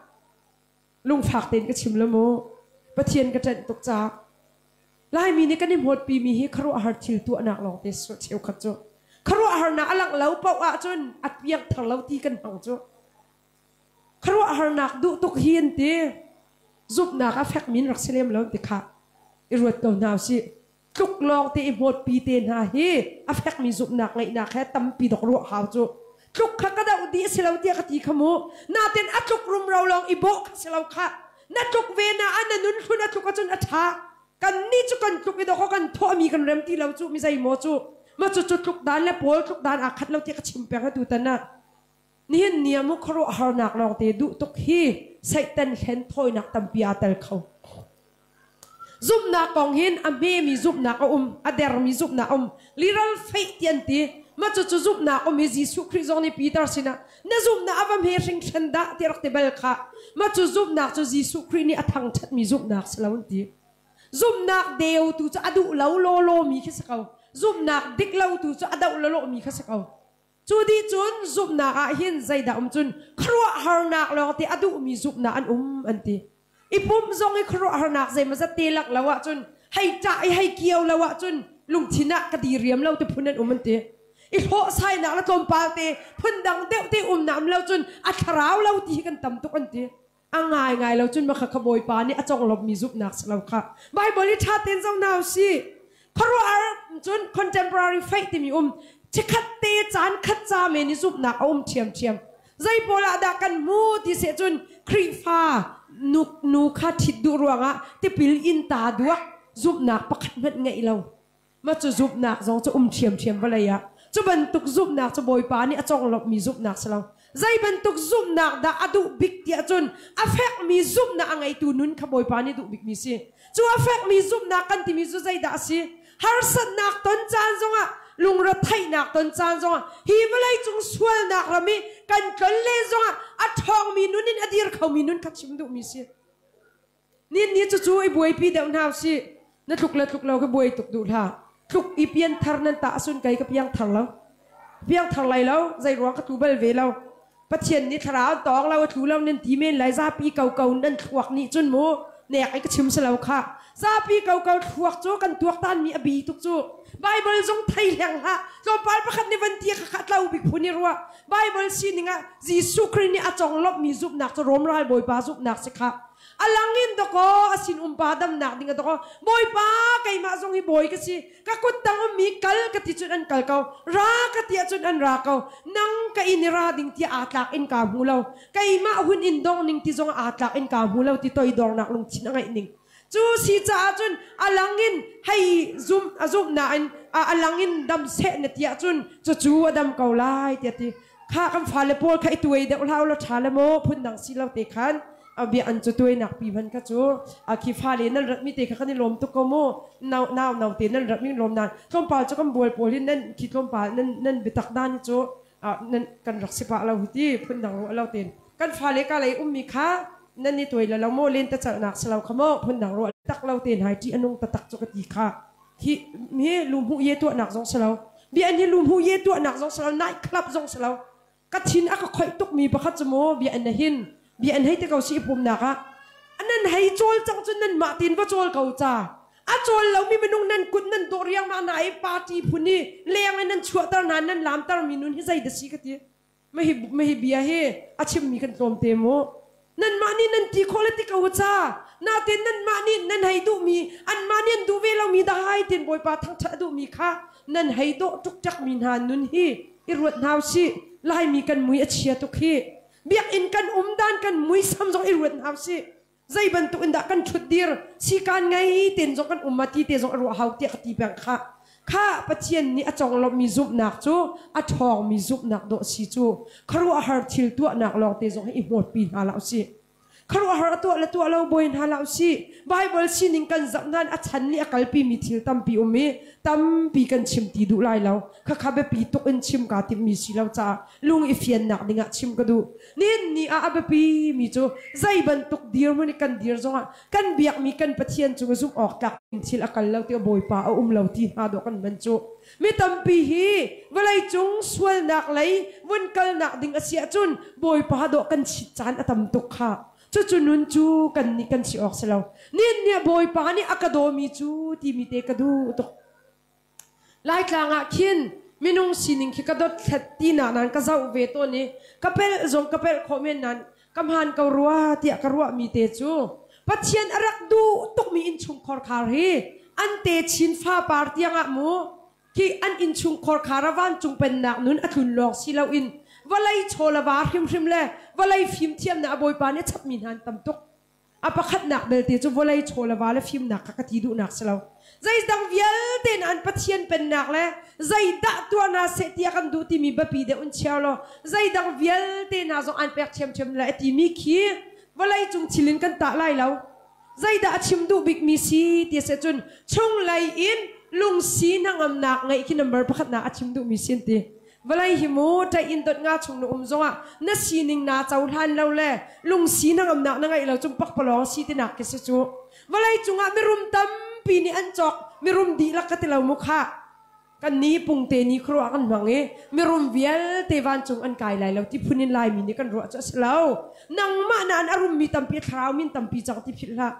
Lungfak tein ka chim lo mu. Pathian ka ṭanh tuk caah. Laimi nih kan i hmawtpimi hi khuaruahhar thil tuahnak lawngte cheukhat cu. Khuaruahharnak a langh lo paoh ahcun a piangthar lo ti kan hmang cu. Khuaruahharnak duh tuk hi an ti. Zumhnak a fekmi in rak si lem lo ti kha i ruat ko hna usih. Tluk lawng te i hmawtpi te hna hi a fekmi zumhnak ngeihnak he tampi dok ruah hau cu. Tluk kha ka doh dih a si lo tiah ka ti kha mu. Natin a tluk rumro lawng i bawh kha si lo khah. Na tluk ve na ah na nun hlun a tluk ahcun a ṭha. Kannih cu kan tluk i dawkaw kan thawhmi kan rem ti lo cu mi zei maw cu. Ma cu cu tluk dan le pawl tluk dan aa khat lo tiah ka chim peng atu tan ah. Nihin ni ah mu khuaruahharnak lawngte duh tuk hi Satan hlen thawinak tampi aa tel kho. Zumhnak kong hin a hmemi zumhnak a um, a dermi zumhnak a um. Literal faith ti an ti. Mah cucu zumhnak um i Jesuh Khrih zong nih Peter sinah na zumhnak a va hme hringhran dah ti rak ti bal khah. Mah cu zumhnak cu Jesuh Khrih nih a thangṭhatmi zumhnak si lo an ti. Zumhnak deu tu cu a duh lo lawlaw mi khi si ko. Zumhnak dik lo tu cu a doh lawlaw mi kha si ko. Cu dih cun zumhnak ah hin zeidah um cun khuaruahharnak lawngte a duhmi zumhnak an um an ti. I pumh zong i khuaruahharnak zeimawzat te lak lo ahcun hei ṭah i hei kio lo ahcun lungthin ah ka diriam lo ti phun an um an ti. I hlawhsainak le tlawmpal te phundang deuh te umnak um lo cun a thlarau lo ti hi kan tam tuk an ti. A ngaingai lo cun makha kha Bawipa nih a conglawmhmi zumhnak si lo kha. Bible i ṭha tein zoh hna usih. Khuaruahhar cun contemporary faith timi um chikhat te caan khat ca men i zumhnak a um ṭhiamṭhiam. Zei pawl ah dah kan hmu ti seh cun Khrihfa nu, nu kha ṭhit duh ruangah tipil in ta duak zumhnak pakhat hmanh ngeih lo. Mah cu zumhnak zong cu um ṭhiamṭhiam vawlei ah. Cu bantuk zumhnak cu Bawipa nih a conglawmhmi zumhnak si lo. Zei bantuk zumhnak dah a duh bik tiah cun a fekmi zumhnak a ngeitu nun kha Bawipa nih duh bikmi si. Cu a fekmi zumhnak kan timi cu zeidah a si? Harsatnak ton caan zongah, lungretheihnak ton caan zongah, hi vawleicung sualnak ram i kan tlon len zongah a ṭhawngmi nun in a dir khomi nun kha chim duhmi si. Nin ni cucu i buaipi deuh hna usih. Na tluk le tluk lo ka buai tuk duh hlah. Tluk i pian thar nan tah asun kei ka piang thar lo. Piang thar lai lo, zei ruang ka tlu bal ve lo. Pathian nih thlarau tawng lo a tlu lo nan ti men lai zapi ko ko nan thluak nih cun mu nek i ka chim si lo kha. Zapi ko ko thluak cu kan tuaktan mi a bi tuk cu. Bible zong thei hleng hlah. Tlawmpal pakhat nih van ti kha kha tlo bik phun i ruah. Bible sining ah Jesuh Khrih nih a conglawmhmi zumhnak cu Rom ralbawipa zumhnak si kha. A lang in dakaw a sin umpa damnak ding a dakaw Bawipa keimah zong hi bawi ka si ka kut tang ummi kal ka ti cun an kal ko ra ka ti ahcun an ra ko nang ka inn i ra ding ti aa tlak in kaa hmu lo keimah hun in dong ning ti zong aa tlak in kaa hmu lo ti toidornak lungthin a ngeih ning cu si caah cun a lang in hei zum a zumh nain a lang in dam seh na ti ahcun cucu a dam ko lai tiah ti kha kan fale pawl kha i tuai deuh hlah u law ṭha le maw phundang si lo te khan bia an cu tuainak pi hman kha cu khi fale nan rat mi te kha kan i lawm tuk ko mu nau nau nau te nan rat mi lawm nan tlawmpal cu kan bual pawl hin nan khi tlawmpal nan nan biatak dan hi cu nan kan rak si pah lo hi ti phundang ruah lo ten kan fale ka lei ummi kha nan i tuai la lo maw len ta calnak si lo kha maw phundang ruah tak lo ten hai ṭih anung taktak cu ka ti kha hi hi lumhu ye tuahnak zong si lo bia an hi lumhu ye tuahnak zong si lo night club zong si lo ka thin a ka khoih tukmi pakhat cu mu bia an hin bia an hei te ko si pumnak ah nan hei cawl cang cun nan mah tin va cawl ko ca a cawl lomi minung nan kut nan dawh riangmang hna i party phun i leng in nan chuahter hna nan lamter mi nun hi zei da si ka ti Mahi bia hi a chimmi kan tlawmte mu. Nanmah nih nan ti khawh le ti ko ca. Natin nanmah nih nan hei duhmi, anmah nih an duh ve lomi dai tin Bawipa thangṭhat a duhmi kha nan hei dawh ṭukṭekmi hna nun hi i ruat hna usih. Laimi kan mui a chia tuk hi. Biakinn kan um dan kan muisam zong i ruat hna usih. Zei bantuk in dah kan ṭhut dir sikaan ngei ten zong kan um ma ti te zong a ruah hau tiah ka ti peng kha. Kha Pathian nih a conglawmhmi zumhnak cu a ṭhawngmi zumhnak dawh si cu khuaruahhar thil tuahnak lawngte zong hi i hmawtpi hna hlah usih. Khuaruahhar a tuah le tuah lo buai hna hlah usih. Bible sining kan zoh nain a chan nih a kalpimi thil tampi um i tampi kan chim ti duh lai lo. Khakha biapi tuk in chim kaa timhmi si lo caah lung i fiannak dingah chim ka duh. Nihin ni ah a biapimi cu zei bantuk dirhmun i kan dir zongah kan biakmi kan Pathian cung i zumh awk tlak in thil a kal lo ti Bawipa a um lo ti hna dawh kan hman cu. Mi tampi hi vawleicung sualnak lei vun kalnak ding a si ahcun Bawipa dawh kan chit caan a tam tuk kha. Cucu nun cu kan nih kan si awk si lo. Nihin ni ah Bawipa nih a ka dawmi cu timi te ka duh tuk. Laitlang ah khin minung sining khi ka dothlat ti nak nan ka zoh ve tawn i ka pelh zong ka pelh khawh men nan ka hmaan ko rua tiah ka ruahmi te cu Pathian a rak duh tukmi innchungkhar khar hi an te chin fa par tiangah mu khi an innchungkhar khar a vancung pennak nun a tlun lawng si loin vawlei chaw le va hrimhrim le vawlei fimthiamnak a Bawipa nih a chapmi hna an tam tuk. A pakhatnak belte cu vawlei chaw le va le fimnak kha ka ti duhnak si lo. Zeidang vialte in an Pathian pennak le zeidah tuah hna seh tiah kan duh timi biapi deuh in chia law zeidang vialte hna zong an pek ṭhiamṭhiam lai a timi khi vawlei cung thil in kan tah lai lo. Zeidah a chim duh bikmi si ti a si cun chunglei in Lungsi hnangamnak ngeih khi number pakhat na a chim duhmi si an ti. Vawlei hi mu ṭaih in dot nga chung na um zongah na sining naa cohlan lo le lungsi hnangamnak na ngeih lo cun pakpalawng si tinak khi si cu. Vawlei cungah mirum tampi nih an cawk mirum dihlak ka ti lo mu khah. Kan ni pungte ni khuaruah kan hmang i mirum vialte vancung an kai lai lo ti phun in Laimi nih kan ruah cu a si lo. Nangmah nain a rummi tampi thlarau min tampi cang ti philh hlah.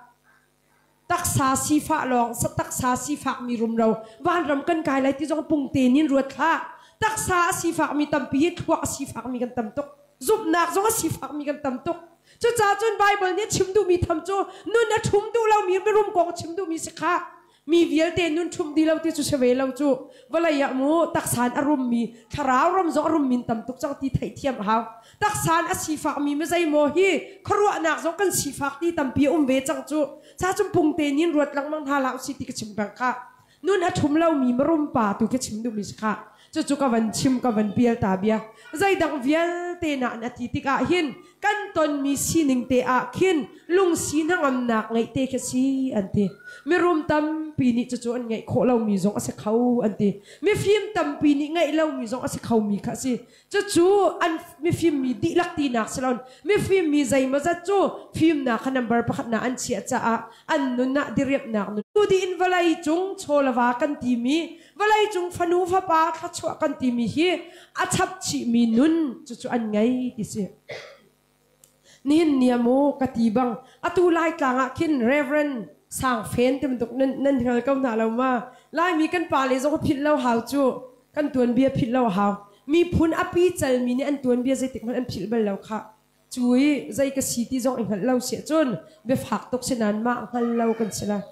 Taksa sifah lawng taksa sifakmi rumro vanram kan kai lai ti zong pungte nin ruat hlah. Taksa a sifakmi tampi hi thluak a sifakmi kan tam tuk. Zumhnak zong a sifakmi kan tam tuk. Cucaah cun Baibal nih a chim duhmi tham cu nun a ṭhum duh lomi mirum kong a chim duhmi si khah. Mi vialte nun ṭhumh dih lo ti cu si ve lo cu. Vawlei ah mu taksa in a rummi thlarau ram zong a rummi in tam tuk cang ti theihthiam a hau. Taksa in a sifakmi mizeimaw hi khuaruahnak zong kan sifak ti tampi a um ve cang cu. Ca cun pungte nin ruat lengmang hna hlah usih ti ka chim peng khah. Nun a ṭhum lomi mirum pa tu khi chim duhmi si khah. Cucu ka van chim ka van pial ta bia. Zeidang vialte na na ti tikah hin kan tonmi sining te ah khin lungsi hnangamnak ngeih te khi si an ti. Mirum tampi nih cucu an ngeih khawh lomi zong a si kho an ti. Mifim tampi nih ngeih lomi zong a si khomi kha a si. Cucu an mifim mi dihlak tinak si loin mifim mi zeimawzat cu fimnak kha number pakhat na an chiah caah an nun ah diriamhnak nun. Tu in vawlei cung chawlava kan timi vawlei cung fanu fapa thluachuah kan timi hi a chap chihmi nun cucu an ngei ti si. Nihin ni ah mu ka ti bang atu Laitlang ah khin Reverend Sang Fen ti bantuk nan nan hngal ko hna lo ma? Laimi kan pale zong philh lo hau cu kan tuanbia philh lo hau. Miphun a pi calmi nih an tuanbia zeitik hmanh an philh bal lo khah. Cu i zei ka si ti zong i hngalh lo si ahcun biafak tuk si nain mah hngal lo kan si lai.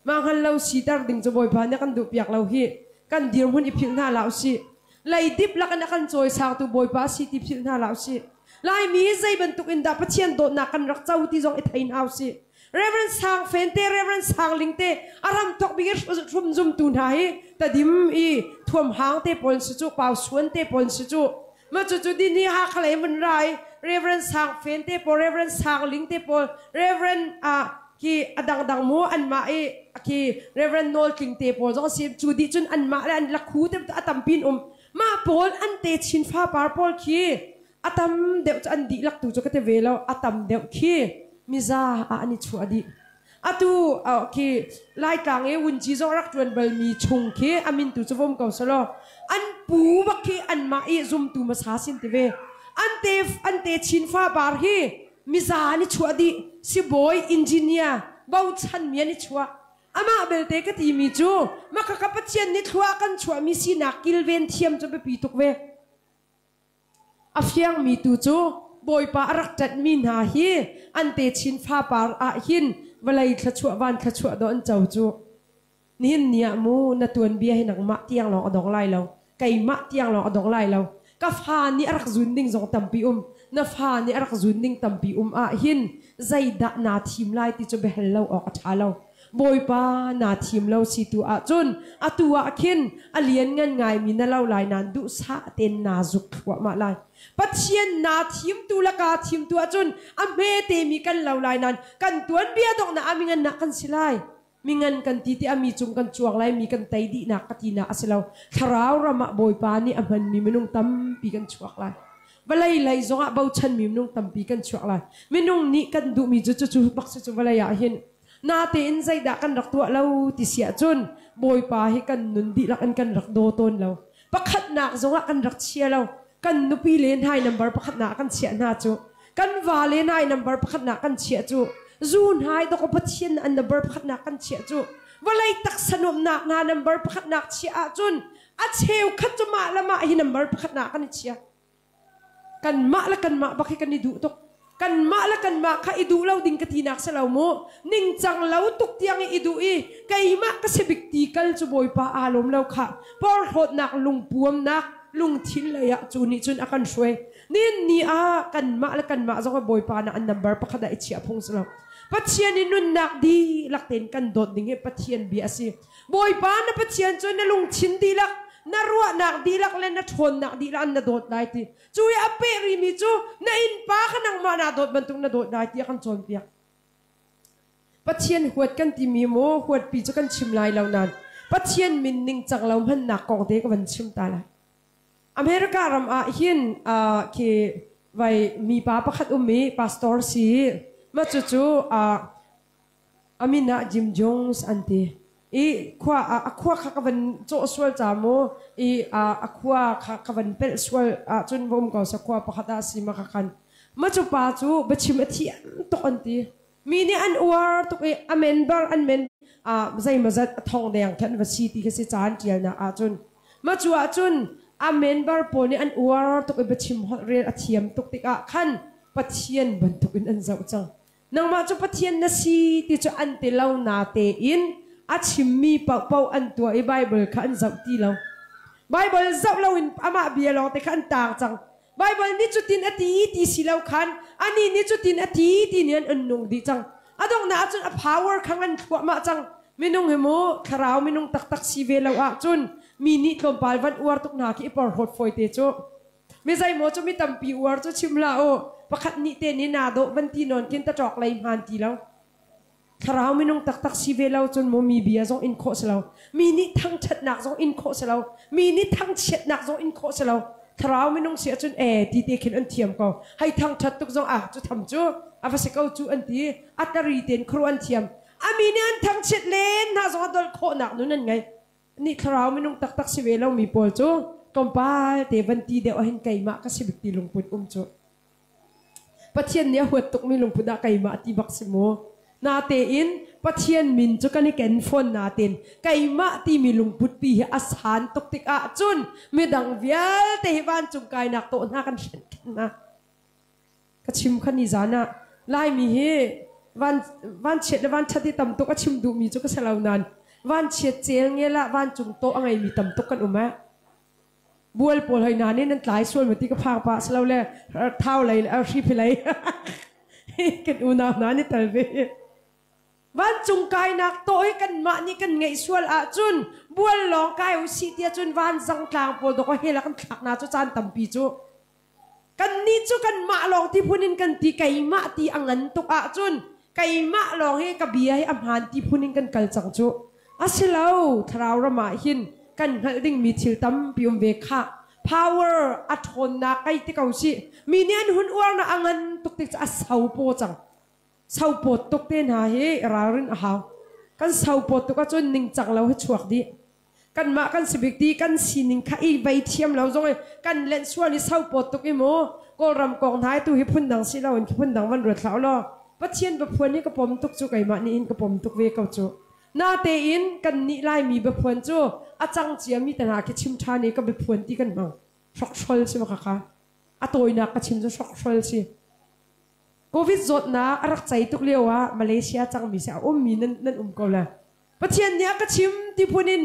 Mah hngal lo siter ding cu Bawipa nih a kan duhpiak lo hih. Kan dirhmun i philh hna hlah usih. Leidip lakin a kan cawisangtu Bawipa si ti philh hna hlah usih. Laimi zei bantuk in dah Pathian dawtnak kan rak co ti zong i thei hna usih. Reverend Sang Fen te, Reverend Sang Ling te, a ram thok bik i hrum zumtu hna hi tadim i thuam hang te pawl si cu, pau suan te pawl si cu. Ma cu cu din hi Hakha lei mun ra i Reverend Sang Fen te pawl, Reverend Sang Ling te pawl, Reverend ah khi a dangdang mu anmah i khi Reverend Nawl Tling te pawl zong si cu dih cun anmah le an lakhu te a tampi in um mah pawl an te chin fapar pawl khi a tam deuh cu an dihlak tu cu ka ti ve lo a tam deuh khi miza ah an i chuah dih atu khi Laitlang i Wunci zong rak ṭuan balmi chung khi a min tu cu vom ko selaw an pu bak khi anmah i zumtu hmasa sin ti ve an te an te chin fapar hi miza an i chuah dih sibawi engineer bochanmi an i chuah amah belte ka timi cu makhakha Pathian nih thlua kan chuahmi sinak kilven thiam cu biapi tuk ve a fiangmi tu cu Bawipa a rak ṭanhmi hna hi an te chin fapar ah hin vawlei thluachuah van thluachuah dawh an co cu Nihin ni ah mu na tuanbia hi nangmah tiang lawng a dong lai lo. Keimah tiang lawng a dong lai lo. Ka fa nih a rak zun ding zong tampi um. Na fa nih a rak zun ding tampi um ah hin zeidah naa thim lai ti cu biahal lo awk a ṭha lo. Bawipa naa thim lo si tu ahcun atu ah khin a lianngan ngaimi na lo lai nain duhsah tein naa zuk thluahmah lai. Pathian naa thimtu le kaa thimtu ahcun a hmetemi kan lo lai nain kan tuanbia donghnak ah mingan ah kan si lai. Mingan kan ti tiah mi cung kan cuang lai mi kan tei dihnak ka tinak a si lo. Thlarau ram ah Bawipa nih a hmanmi minung tampi kan chuak lai. Vawlei lei zongah bochanmi minung tampi kan chuak lai. Minung nih kan duhmi cu cucu bak si cu vawlei ah hin. Natein zeidah kan rak tuah lo ti si ahcun Bawipa hi kan nun dihlak in kan rak daw tawn lo. Pakhatnak zongah kan rak chia lo. Kan nupi le hnai number pakhatnak ah kan chiah hna cu. Kan vale nai number pakhatnak kan chiah cu. Zu hnai dok Pathian an number pakhatnak kan chiah cu. Vawlei taksa nuamhnak hna number pakhatnak chiah ahcun a cheukhat cu mah le mah hi number pakhatnak kan i chia. Kanmah le kanmah bak hi kan i duh tuk. Kanmah le kanmah kha i duh lo ding ka tinak si lo mu. Ningcang lo tuk tiang i i duh i keimah ka si bik ti kal cu Bawipa aa lawm lo khah. Porhlawtnak lungpuamnak lungthin lei ah cu nih cun a kan hruai. Nin ni ah kanmah le kanmah zong Bawipa na an number pakhat ah i chiah phung si lo. Pathian i nunnak dihlak tein kan dawt ding hi Pathian bia a si. Bawipa na Pathian cu na lungthin dihlak, na ruahnak dihlak le na ṭhawnnak dihlak in na dawt lai ti. Cu i a peh rimi cu na innpa kha nangmah naa dawt bantuk na dawt lai ti a kan cawnpiak. Pathian huat kan timi maw huatpi cu kan chim lai lo nain Pathian min ningcang lo hmannak kong te ka van chim ta lai. America ram ah hin khi vai mipa pakhat um i pastor si ma cucu a min ah Jim Jones an ti. I khua a khua kha ka van cawh sual ca mu i a khua kha ka van pelh sual ahcun va um ko sa khua pakhat ah si ma ka khan ma cu pa cu biachim a thiam tuk an ti. Mi nih an uar tuk i a member an men zeimawzat a thong deng khan va si ti kha si ca an ṭialnak ahcun ma cu ahcun a member pawl nih an uar tuk i biachim holh rel a thiam tuk tikah khan Pathian bantukin an zoh cang. Nangmah cu Pathian na si ti cu an ti lo natein a chimmi paohpaoh an tuah i Baibal kha an zoh ti lo. Baibal zoh loin amah bia lawngte kha an taang cang. Baibal nih cutin a ti ti si lo khan anih nih cutin a ti ti nih an an nung dih cang. A donghnak ahcun a power kha ngan thluahmah cang. Minung hi mu thlarau minung taktak si ve lo ahcun mi nih tlawmpal van uar tuk hna khi i porhlawt fawi te cu. Mi zeimaw cu mi tampi uar cu chim hlah u. Pakhat nih te nih naa dawh van ti nawn khin taṭawk lei hmaan ti lo. Thlarau minung taktak si ve lo cun maw mi bia zong in khawh si lo. Mi nih thangṭhatnak zong in khawh si lo. Mi nih thangchiatnak zong in khawh si lo. Thlarau minung si ahcun ee ti te khin an thiam ko. Hei thangṭhat tuk zong ah cu tham cu a va si ko cu an ti. A tari tein khuaruah an thiam. A mi nih an thangchiat len hna zong a dolh khawhnak nun an ngei. Nih thlarau minung taktak si ve lomi pawl cu tlawmpal te van ti deuh ahhin keimah ka si bik ti lungput um cu. Pathian nih a huat tukmi lungput ah keimah ti bak si mu. Natein Pathian min cu kan i ken fawn natein keimah timi lungput pi hi a san tuk tikah cun midang vialte hi vancung kainak tawh hna kan hrenh hna. Ka chim kha ni zan ah Laimi hi van vanchiat le vanṭhat hi tam tuk a chim duhmi cu ka si lo nain vanchiat cel ngel ah vancung tawh a ngeimi tam tuk kan um eh. Bual pawl hoi hna nih nan tlai sual ma ti ka phang pah si lo le thau lei le hri lei kan unau hna nih tal ve. Vancung kainak tawh hi kanmah nih kan ngeih sual ahcun bual lawng kai u sih tiah cun vanzang tlang pawl dawk hell ah kan thlak hna cu caan tampi cu. Kannih cu kanmah lawng ti phun in kan ti keimah ti a ngan tuk ahcun keimah lawng hi ka bia hi a hmaan ti phun in kan kal cang cu. A si lo, thlarau ram ah hin kan hngalh dingmi thil tampi um ve khah. Power a ṭhawnnak kai ti ko sih. Mi nih an hun uarnak a ngan tuk tik cu a sopaw cang. Sopawt tuk te hna hi ralrin a hau. Kan sopawt tuk ahcun ningcang lo hi chuak dih. Kanmah kan si bik ti kan sining kha i vei thiam lo zong i kan lenh sual i sopawt tuk i mu Kawlram kong hna tu hi phundang si loin khi phundang van ruat hlah u law Pathian biaphuan hi ka pom tuk cu keimah nih hin ka pom tuk ve ko cu. Natein kannih Laimi biaphuan cu a cang ciami te hna khi chim ṭhan i ka biaphuan ti kan hmang. Hrokhrol si ma khakha. A tawinak ka chim cu hrokhrol si. Covid zawtnak a rak cei tuk lio ah Malaysia cangmi si a ummi nan, nan um ko le. Pathian nih a ka chim ti phun in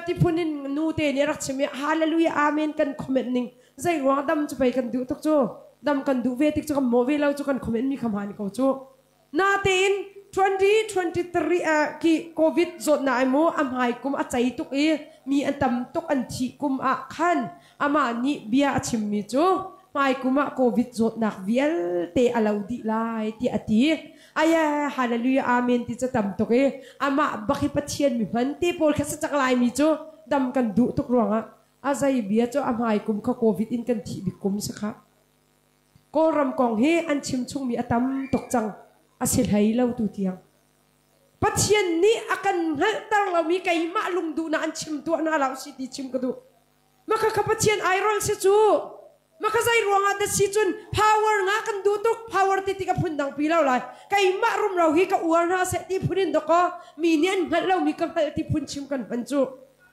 ti phun in nu te nih a rak chim i hallelujah amen kan comment ning zei ruang dam cu pei kan duh tuk cu dam kan duh ve tik cu kan mawh ve lo cu kan comment mi kha hmaan ko cu. Natein 2023 ah ki COVID zawtnak ai mu a hmai kum a cei tuk i mi an tam tuk an thih kum ah khan amah nih bia a chimmi cu hmai kum ah COVID zawtnak vialte a lo dih lai tiah a ti. Aya hallelujah amen ti cu tam tuk i amah bak hi Pathian mi hman te pawl kha si cak lai mi cu dam kan duh tuk ruangah a zei bia cu a hmai kum kha COVID in kan thih bik kum si kha. Kawlram kong hi an chim chungmi a tam tuk cang. A si hlei lo tu tiang. Pathian nih a kan hngalhter lomi keimah lungduhnak an chim tuah hna lo si ti chim ka duh. Maka kha Pathian airol si cu. Maka zei ruangah dah si cun power nga kan duh tuk power ti tik a phun dang pi lo lai. Keimah rumro hi ka uar hna seh ti phun in dakaw mi nih an hngalh lomi ka hngalh ti phun chim kan hman cu.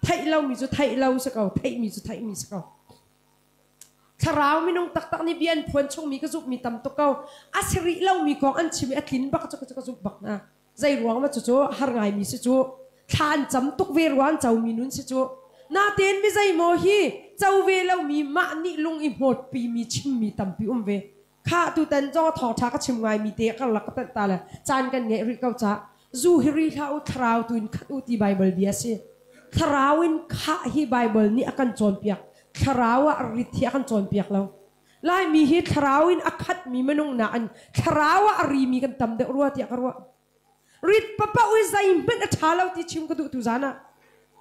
Theih lomi cu theih lo si ko, theihmi cu theihmi si ko. Thlarau minung taktak nih bia an phuan chungmi ka zumhmi tam tuk ko. A si rih lomi kong an chim i a tlin bak cu ka zumh bak hna. Zei ruang ma cucu har ngaimi si cu. Thla an cam tuk ve ruang comi nun si cu. Natein mi zeimaw hi co ve lomi mah nih lung i hmawtpimi chimmi tampi um ve. Kha tutan zong thawngṭha ka chim ngaimi te karlak ka tanh ta le caan kan ngeih rih ko ca. Zu hi ri hlah u thlarau tu in khat u ti Baibal bia si. Thlarau in khah hi Baibal nih a kan cawnpiak. Thlarau ah rit hi a kan cawnpiak lo. Laimi hi thlarau in a khatmi minung nain thlarau ah a rimi kan tam deuh rua tiah ka ruah. Rit papaoh i zeihmanh a ṭha lo ti chim ka duh tu zan ah.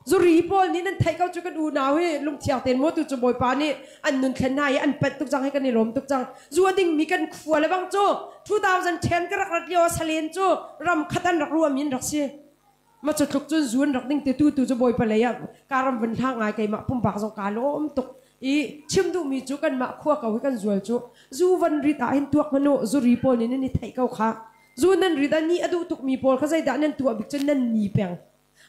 Zuri pawl nih nan theih ko cu kan unau hi lungthiang tein maw tu cu Bawipa nih an nun thlen hna i an panh tuk cang hi kan i lawm tuk cang. Zu a dingmi kan khua le bang cu 2010 ka rak rat lio ah salen cu ram khat an rak ruahmi an rak si. Ma cu tluk cun zu an rak ding te tu tu cu Bawipa lei ah ka ram vun hlang ngai keimah pumpak zong kaa lawm tuk. I chim duhmi cu kanmah khua ko hi kan zual cu zu van rit ah hin tuak hmanh u zuri pawl nih nan i theih ko kha. Zu nan rit ah ni a duh tukmi pawl kha zeidah nan tuah bik cun nan ni peng.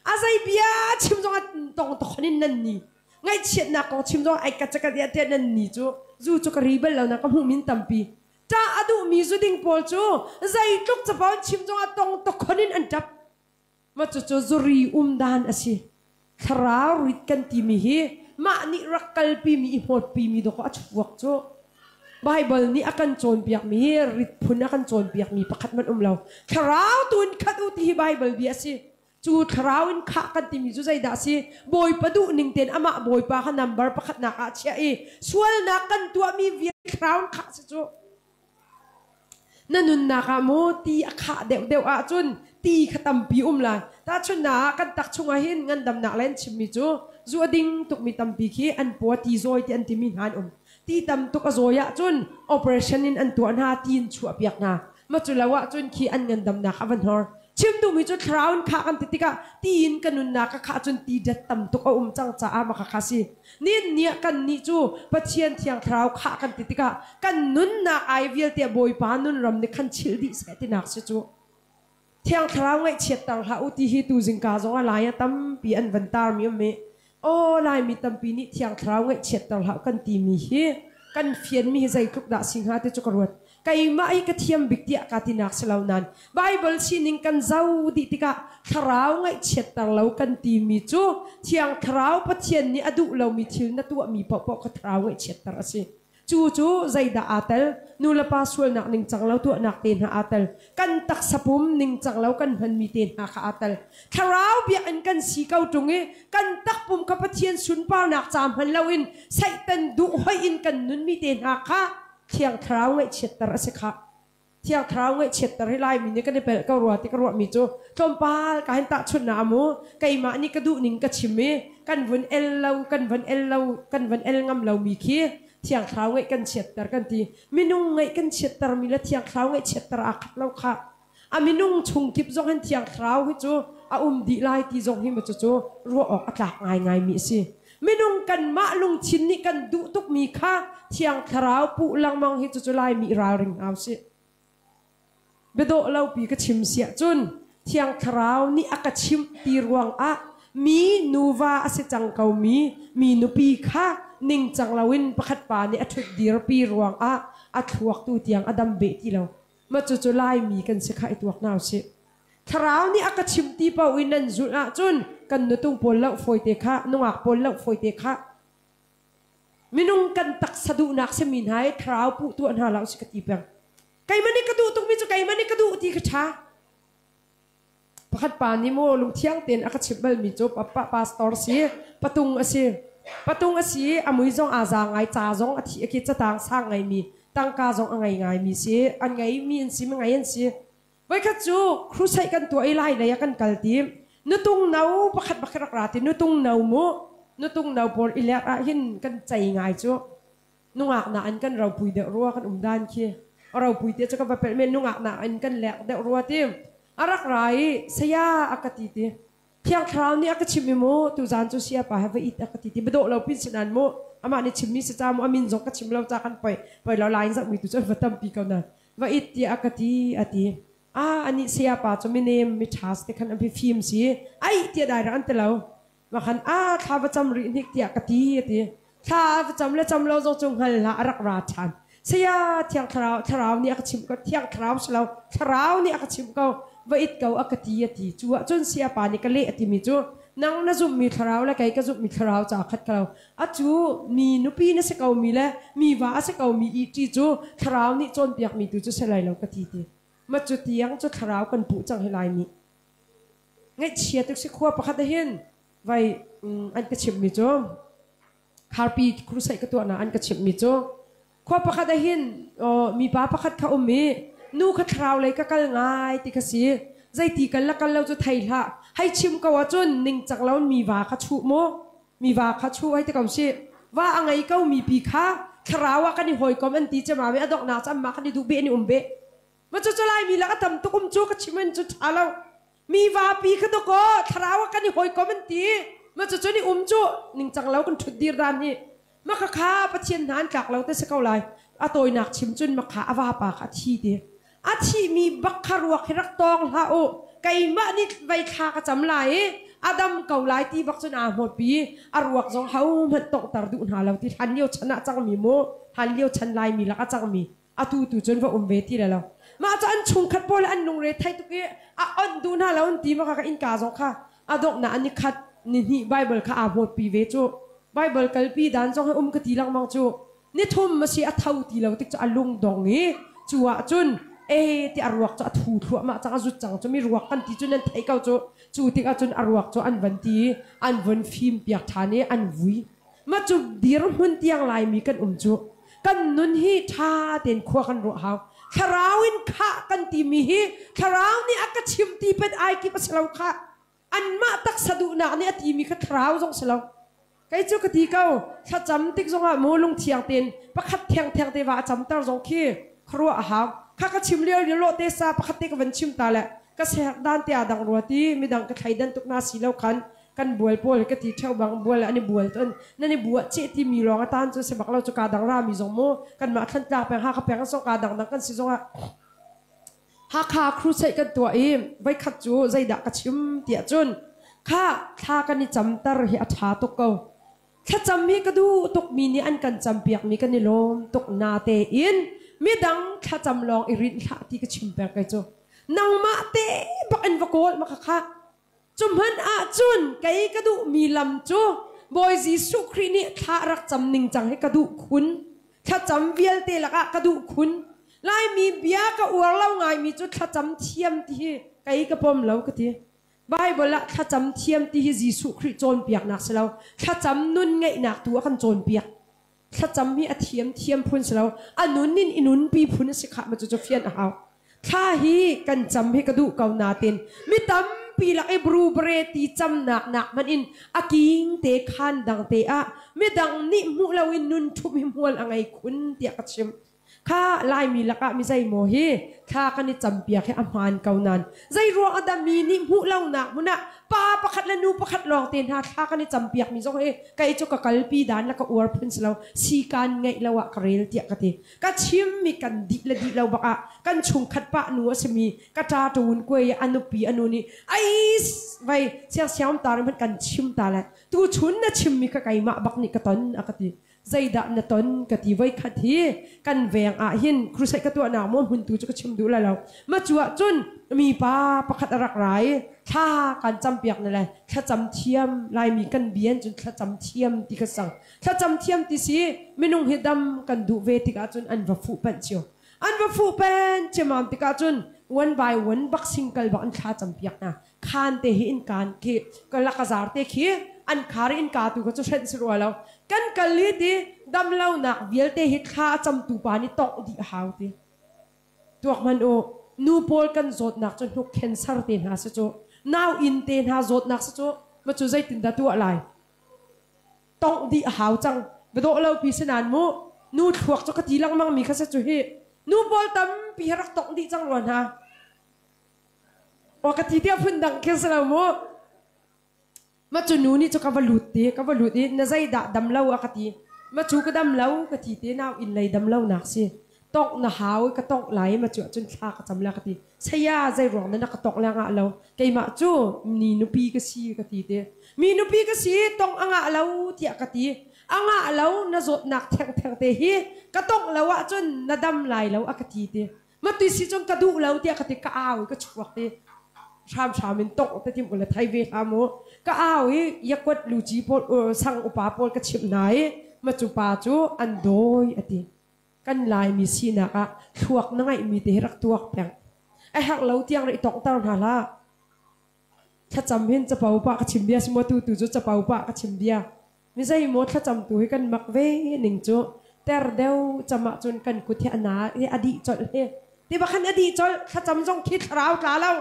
A zei bia chim zong ah tong tokhon in nan ni. Ngaihchiatnak kong chim zong ai ka caka tiah tiah nan ni cu zu cu ka ri bal lo na ka hmuh min tampi. Ṭah a duhmi zu ding pawl cu zeitluk capo an chim zong ah tong tokhon in an ṭap. Ma cucu zuri um dan a si. Thlarau rit kan timi hi mah nih rak kalpimi i hmawtpimi dawkaw a chuak cu. Baibal nih a kan cawnpiakmi hi rit phun a kan cawnpiakmi pakhat hmanh um lo. Thlarau tu in khat u ti hi Baibal bia a si. Cu thlarau in khah kan timi cu zeidah a si? Bawipa duh ning tein amah Bawipa kha number pakhatnak ah a chiah i sualnak kan tuahmi vialte thlarau in khah si cu. Na nunnak ah maw ti a khah deuhdeuh ahcun ti kha tampi um lai. Tahchunhnak ah kan tak chungah hin ngandamnak le an chimmi cu zu a ding tukmi tampi khi an paw ti zawi ti an timi hna an um. Ti tam tuk a zawi ahcun operation in an tuah hna, ti in chuahpiak hna. Ma cu lo ahcun khi an ngandamnak a va hnor. Chim duhmi cu thlarau in khah kan ti tikah ti in ka nunnak ka khah cun ti dat tam tuk a um cang caah mah kha si. Nin ni ah kannih cu Pathian Thiang Thlarau khah kan ti tikah kan nunnak ai vialte Bawipa nunram nih khan chilh dih seh tinak si cu. Thiang Thlarau ngaihchiatter hlah u ti hi tu zingka zong ah lai ah tampi an van tarmi um i aw Laimi tampi nih Thiang Thlarau ngaihchiatter hlah kan timi hi kan fianmi hi zeitluk dah si hnga ti cu ka ruat. Keimah hi ka thiam bik tiah kaa tinak si lo nain Baibal sining kan zoh dih tikah thlarau ngaihchiatter lo kan timi cu Thiang Thlarau Pathian nih a duh lomi thil na tuahmi paohpaoh kha thlarau ngaihchiatter a si. Cu cu zeidah aa tel? Nulepa sualnak ningcang lo tuahnak te hna aa tel. Kan taksa pum ningcang lo kan hmanmi te hna kha aa tel. Thlarau biakinn kan si ko ṭung i kan takpum kha Pathian sunparnak ca hman loin Satan duh hoih in kan nunmi te hna kha Thiang Thlarau ngaihchiatter a si khah. Thiang Thlarau ngaihchiatter hi Laimi nih kan i pelh ko rua ti ka ruahmi cu tlawmpal ka hin tahchunhnak amu keimah nih ka duhning ka chim i kan vun el lo kan van el lo kan van el ngam lomi khi Thiang Thlarau ngaih kan chiatter kan ti. Minung ngaih kan chiattermi le Thiang Thlarau ngaihchiatter aa khat lo khah. A minung chung kip zong hin Thiang Thlarau hi cu a um dih lai ti zong hi maw cucu ruah awk a tlak ngaingaimi a si. Minung kanmah lungthin nih kan duh tukmi kha Thiang Thlarau puh lengmang hi cucu Laimi i ralring hna usih. Biadawh lopi ka chim siah cun Thiang Thlarau nih a ka chimh ti ruangah mi nuva a si cang komi mi nupi kha ningcang loin pakhat pa nih a ṭhut dirpi ruangah a thluak tu tiang a dam beh ti lo. Mah cucu Laimi kan si kha i tuak hna usih. Thlarau nih a ka chimh ti paoh in nan zulh ahcun kan nutung pawl loh fawite kha, nungak pawl loh fawite kha. Minung kan taksa duhnak simi hna i thlarau puh tuah hna hlah usih ka ti peng. Keimah nih ka duh tukmi cu keimah nih ka duh ti kha ṭha. Pakhat pa nih maw lungthiang tein a ka chimh balmi cu pa pastor si, patung a si. Patung a si i a mui zong aa za ngai, ca zong a thi a ki catang sang ngaimi, tangka zong a ngei ngaimi si. An ngeimi an si, mi ngei an si. Voikhat cu crusade kan tuah i lai lei ah kan kal ti. Nutung no pakhat pakhat rak ra ti nutung no mu. Nutung no pawl i lek ah hin kan cei ngai cu. Nungak nain kan ropui deuh rua kan um dan khi. A ropui te cu ka va pelh men nungak nain kan lek deuh rua ti. A rak ra i saya a ka ti ti. Thiang Thlarau nih a ka chimh i mu tuzaan cu siapa he va it a ka ti ti. Biadawh lo pin si nan mu. Amah nih chimmi si ca mu a min zong ka chim lo ca kan poi poi lo lain zohmi tu cu an va tampi ko na. Va it tiah a ka ti a ti. Ah anih sayapa cu minem mi ṭha te khan an fim si. Ai tiah dai rak an ti lo. Ma khan a thla va cam rih hnik tiah ka ti a ti. Thla va cam le cam lo zong cu hngal hlah a rak ra ṭhan. Saya Thiang Thlarau Thlarau nih a ka chimh ko Thiang Thlarau si lo Thlarau nih a ka chimh ko va it ko a ka ti a ti. Cu ahcun sayapa nih ka leh a timi cu nang na zumhmi thlarau le kei ka zumhmi thlarau ca khat ka lo. Acu mi nupi na si komi le mi va a si komi i ṭi cu thlarau nih cawnpiakmi tu cu si lai lo ka ti ti. Ma cu tiang cu thlarau kan puh cang hi lai nih. Ngaihchia tuk si khua pakhat ah hin vai an ka chimhmi cu Kharpi crusade ka tuahnak an ka chimhmi cu khua pakhat ah hin mipa pakhat kha um i nu kha thlarau lei ka kal ngai ti kha si. Zeiti kal la kal lo cu thei hlah. Hei chim ko ahcun ningcang lo mi va kha chuh mu. Mi va kha chuh hei ti ko sih. Va a ngei ko mi pi kha thlarau ah kan i hawikom an ti cema mi a donghnak cu anmah kan i duh beh an i um beh. Ma cu cu Laimi lak a tam tuk um cu ka chim in cu ṭha lo. Mi vapi kha dawkaw thlarau ah kan i hawikom an ti. Ma cu cu ni um cu ningcang lo kan ṭhut dir dan hi. Ma kha kha Pathian hna an tlak lo te si ko lai. A tawinak chim cun ma kha a vapa kha a thi ti. A thimi bak kha ruak hi rak tawng hlah u. Keimah nih vei thla ka cam lai i a dam ko lai ti bak cun aa hmawtpi. A ruak zong hohmanh tonghter duh hna lo ti hlan lio chan ah cangmi mu. Hlan lio chan Laimi lak a cangmi. Atu tu cun va um ve ti le lo. Mah cu an chungkhat pawl an lungre thei tuk i a onh duh hna lo an ti ma ka innka zong kha a donghnak an i khat ni hnih Bible kha aa hmawtpi ve cu. Bible kalpi dan zong hi um ka ti lengmang cu. Ni thum a si a tho ti lo tik cu a lung dong i cu ah cun e ti a ruak cu a thu thluahmah cang a zut cang cu mi ruak kan ti cu nan theih ko cu. Cu tikah cun a ruak cu an van ti i an vun fim piak ṭhan i an vui. Mah cu dirhmun tiang Laimi kan um cu. Kan nun hi ṭha tein khua kan ruah hau. Thlarau in khah kan timi hi thlarau nih a ka chim ti pen ai kip a si lo khah. Anmah taksa duhnak nih a timi kha thlarau zong si lo. Kei cu ka ti ko, thlacam tik zongah mu lungthiang tein pakhat thengtheng te va a camter zong khi khuaruah a hau. Kha ka chim lio lio lawh te sa pakhat te ka van chim ta le ka sehak dan te aa dang rua ti midang ka thleidan tuk na si lo khan kan bual pawl ka ti theo bang bual an i bual ton nan i buah cheh ti mi lawng a tan cu si bak lo cu ka dang ra mi zong mu kanmah Thantlang peng Hakha peng zong ka dang dang kan si zong ah Hakha crusade kan tuah i voikhat cu zeidah ka chim tiah cun kha thla kan i camter hi a ṭha tuk ko. Thlacam hi ka duh tuk mi nih an kan campiak mi kan i lawm tuk na tein midang thlacam lawng i rinh hlah ti ka chim peng kei cu. Nangmah te bak in va kawl ma kha kha. Cu hmanh ahcun kei ka duhmi lam cu Bawi Jesuh Khrih nih thla a rak cam ning cang hi ka duh khun. Thlacam vialte lakah ka duh khun. Laimi bia ka uar lo ngaimi cu thlacam thiam ti hi kei ka pom lo ka ti. Bible ah thlacam thiam ti hi Jesuh Khrih cawnpiaknak si lo. Thlacam nun ngeihnak tu a kan cawnpiak. Thlacam hi a thiam thiam phun si lo. A nun in i nunpi phun a si khah ma cu cu fian a hau. Thla hi kan cam hi ka duh ko natin mi tampi lak i bru bre ti camnak nak hmanh in a king te khan dang te ah midang nih hmuh loin nun ṭhum hi hmual a ngei khun tiah ka chim. Kha Laimi lakah mi zeimaw hi thla kan i campiak hi a hmaan ko nain zeiruang ah dah mi nih hmuh lonak hmun ah pa pakhat le nu pakhat lawng te hna thla kan i campiak mi zong hi kei cu ka kalpi dan le ka uar phun si lo sikaan ngeih lo ah ka rel tiah ka ti. Ka chim mi kan dih le dih lo bak ah kan chungkhat pah nu a simi ka ṭa ṭun kuai i a nupi a nu nih ai vai siangsiang tar hmanh kan chim ta le tuchun na chimmi kha keimah bak nih ka ton a ka ti. Zeidah na ton ka ti voikhat hi kan veng ah hin crusade ka tuahnak maw hmun tu cu ka chim duh lai lo ma cu ah cun mi pa pakhat a rak ra i thla kan campiak na le thlacam thiam Laimi kan bian cun thlacam thiam ti ka sang thlacam thiam ti si minung hi dam kan duh ve tikah cun an va fuh panh cio an va fuh pen ciamam tikah cun one by one bak single bak an thla campiak hna khaan te hi innkaan khi kalakazar te khi an khar i innka tu kha cu hrenh si rua lo kan kal hi ti damlonak vialte hi thla a camtu pa nih tongh dih a hau ti tuak hman u nu pawl kan zawtnak cu hnuk cancer te hna si cu nau inn te hna zawtnak si cu ma cu zeitin dah tuah lai tongh dih a hau cang va dawh lo pi si nan mu nu thluak cu ka ti lengmang mi kha si cu hi nu pawl tampi hi rak tongh dih cang rua hna Aw ka ti tiah phundang khi si lo mu. Ma cu nu nih cu ka va lut ti ka va lut i na zeidah dam lo a ka ti. Ma cu ka dam lo ka ti te nau inn lei dam lo nak si. Tongh na hau i ka tongh lai ma cu ahcun thla ka cam la ka ti. Saya zei ruang na na ka tongh le ngah lo. Keimah cu mi nupi ka si ka ti te. Mi nupi ka si tongh a ngah lo tiah ka ti. A ngah lo na zawtnak thengtheng te hi ka tongh lo ahcun na dam lai lo a ka ti te. Mati si cun ka duh lo tiah ka ti ka au i ka chuak i hramhram in tongh te tim ule thei ve hlah mu ka au i yakwat luci pawl sang upa pawl ka chimh hna i macu pa cu an dawi a ti kan Laimi sinak ah thluak na ngeihmi te hi rak tuak peng a herh lo tiang ri tongter hna hlah thlacam hin capo pa ka chim bia si maw tu tu cu capo pa ka chim bia Mi zeimaw thlacam tu hi kan mak ve ning cu ter deuh cam ahcun kan kut hi a na i a dih colh hi. Ti bakhan a dih colh thlacam zong khi thlarau tla lo.